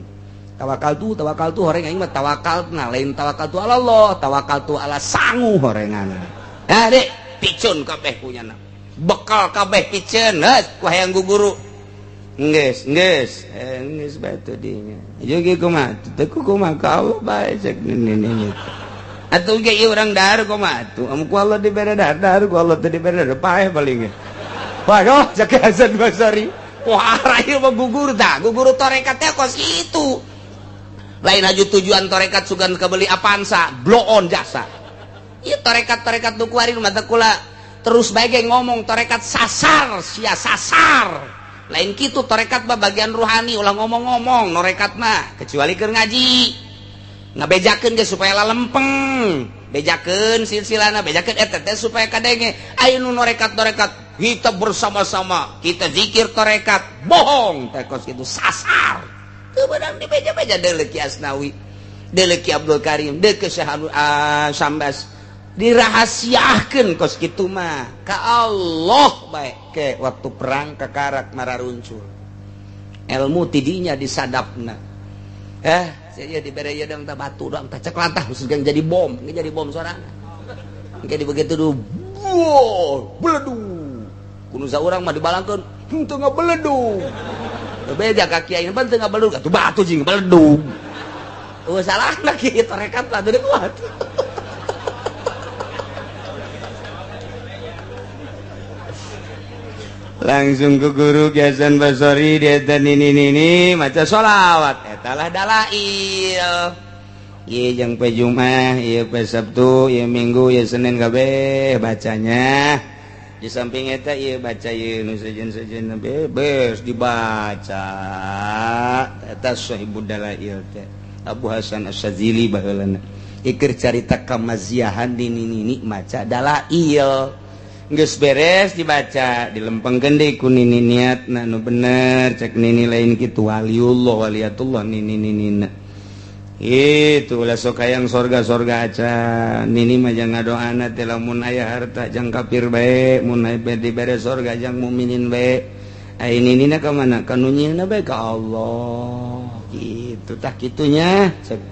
tawakal tu horeng aing mah tawakal nah lain tawakal tu ala Allah tawakal tu ala sangu horengan ha dek picun kabeh punyana bekal kabeh piceun geus ku hayang guguru geus geus geus bae teu dinya ieu ge kumaha teu kumaha ka Allah bae cek nini atuh ge ieu urang dahar kumaha atuh amun ku Allah dibere dahar dahar ku Allah teu dibere dahar paeh paling ge waduh cek Hasan Basri wah ieu mah gugur tah gugur tarekat teh kos kitu lain aju tujuan tarekat sugan kabeli Avanza blow on jasa ieu tarekat-tarekat nu kuari mah teh kula terus bae ge ngomong tarekat sasar sia sasar lain kitu tarekat mah bagian ruhani ulah ngomong-ngomong norekat mah kecuali keur ngaji ngabejakeun ge supaya lalempeng bejakeun silsilana bejakeun eta teh supaya kadenge aya nu norekat-norekat kita bersama-sama kita zikir tarekat bohong teh kos kitu sasar teu beunang dibeja-beja deuleu Ki Asnawi deuleu Ki Abdul Karim deuleu Syekh Sambas dirahasiakeun kos kitu mah ka Allah bae ke waktu perang kakarak mararuncul ilmu tidinya disadapna saya dibere ieu dang tah batu dang tah cek lantah jadi bom ge jadi bom sorangan engke begitu du beledug kudu saurang mah dibalangkeun henteu ngabeledug beja ka kiai pan teu ngabeledug atuh batu jeung beledug eueuh salahna kieu tarekat lah teu kuat. Langsung ke guru Hasan Basri dia nini nini maca sholawat eta lah dalail ieu jeung pe Jumat ieu pe Sabtu ieu Minggu ieu Senin kabeh bacanya di samping eta ieu baca ieu nu sejen-sejen bebes dibaca eta sahibud dalail teh Abu Hasan Asy-Syadzili baheulana iker carita kamaziahan di nini nini maca dalail geus beres dibaca dilempengkeun deui ku nini niatna nu bener cek nini lain kitu waliullah waliyatullah nini ninina itu ulah sok hayang sorga-sorga acan nini mah jang ngadoana teh lamun aya harta jang kafir bae mun aya dibere sorga jang mukminin bae ai ninina ka mana ka nu nyieunna bae ka Allah gitu. Kitu tah kitunya. Cek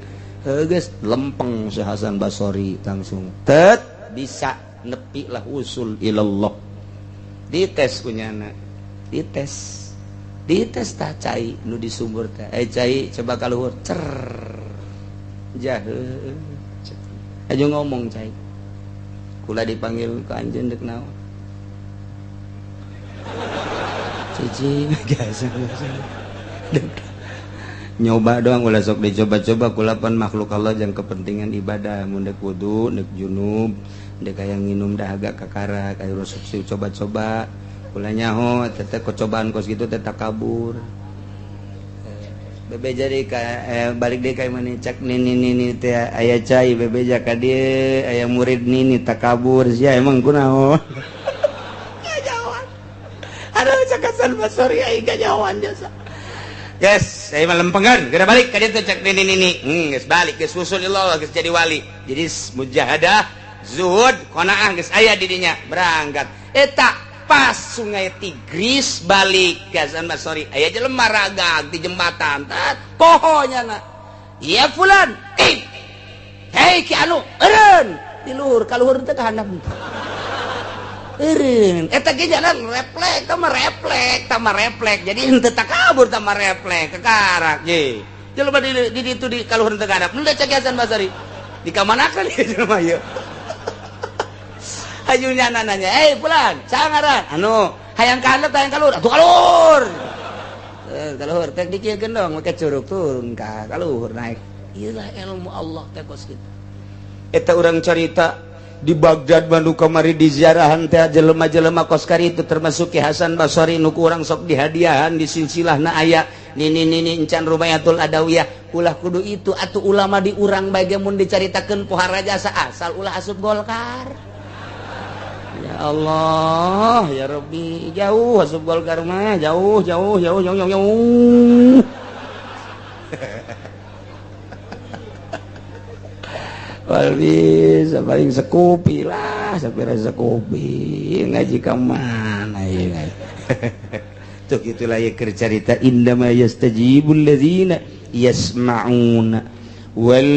geus lempeng si Hasan Basori langsung. Tet bisa nepi lah usul ilallah. Dites kunyana. Dites. Dites tah cai nu di sumur teh. Eh cai coba ka luhur. Cer. Jahe. Aja ngomong cai. Kula dipanggil ke anjeun deuk naon? Cici biasa. Nyoba doang ulah sok dicoba-coba kulapan makhluk Allah jang kepentingan ibadah mun deuk wudu, deuk junub, deuk aya nginum dahaga kakara, aya sok coba-coba. Kula nyaho teh kecobaan kos gitu teh takabur. Bebe jadi ka balik deui ka imah cak nini nini teh aya cai bebeja ka dieu aya murid nini takabur sia emang kunaon. Kanyahoan. Aduh cak Hasan Basori aing kanyahoan jasa. Guys, saya mah lempengan, geura balik ka dieu teh cak nini nini. Geus balik geus usul Allah geus jadi wali. Jadi mujahadah, zuhud, qanaah geus aya di dinya, berangkat. Eta pas sungai Tigris balik ke Hasan Basori aya jelema ragag di jembatan tat pohonya na iya fulan eh hei ki anu eureun di luhur ka luhur teh ka handap eureun eta ge jalan reflek tah mah reflek tah mah reflek jadi henteu takabur tah mah reflek kekarak ye jelema di ditu di ka luhur teh ka handap nu cek Hasan Basori dikamanakeun ieu jelema ieu. Hajunya nanya, "Eh, pulang, sangaran." Anu, hayang ka handap hayang ka luhur, atuh ka luhur. Ka luhur teh dikieukeun dong, make curug turun ka luhur naik. Ieu lah ilmu Allah teh kos kitu. Eta urang carita di Baghdad Bandung kamari di ziarahan teh jelema-jelema kos kari itu termasuk Ki Hasan Basori nu ku urang sok dihadiahan di silsilahna aya nini nini encan Rubayatul Adawiyah ulah kudu itu atuh ulama di urang bae ge mun dicaritakeun pohara jasa asal ulah asup Golkar. Ya Allah, ya Rabbi, jauh asup Golkar mah, jauh jauh jauh jauh jauh jauh. Wal bisa paling sekupi lah, sapira sekupi ngaji ka mana ieu. Tuh gitulah ya keur carita indama yastajibul ladzina yasma'una wal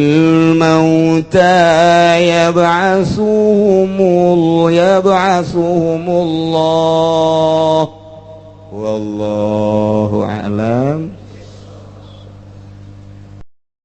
mauta yab'asuhumullah wallahu a'lam.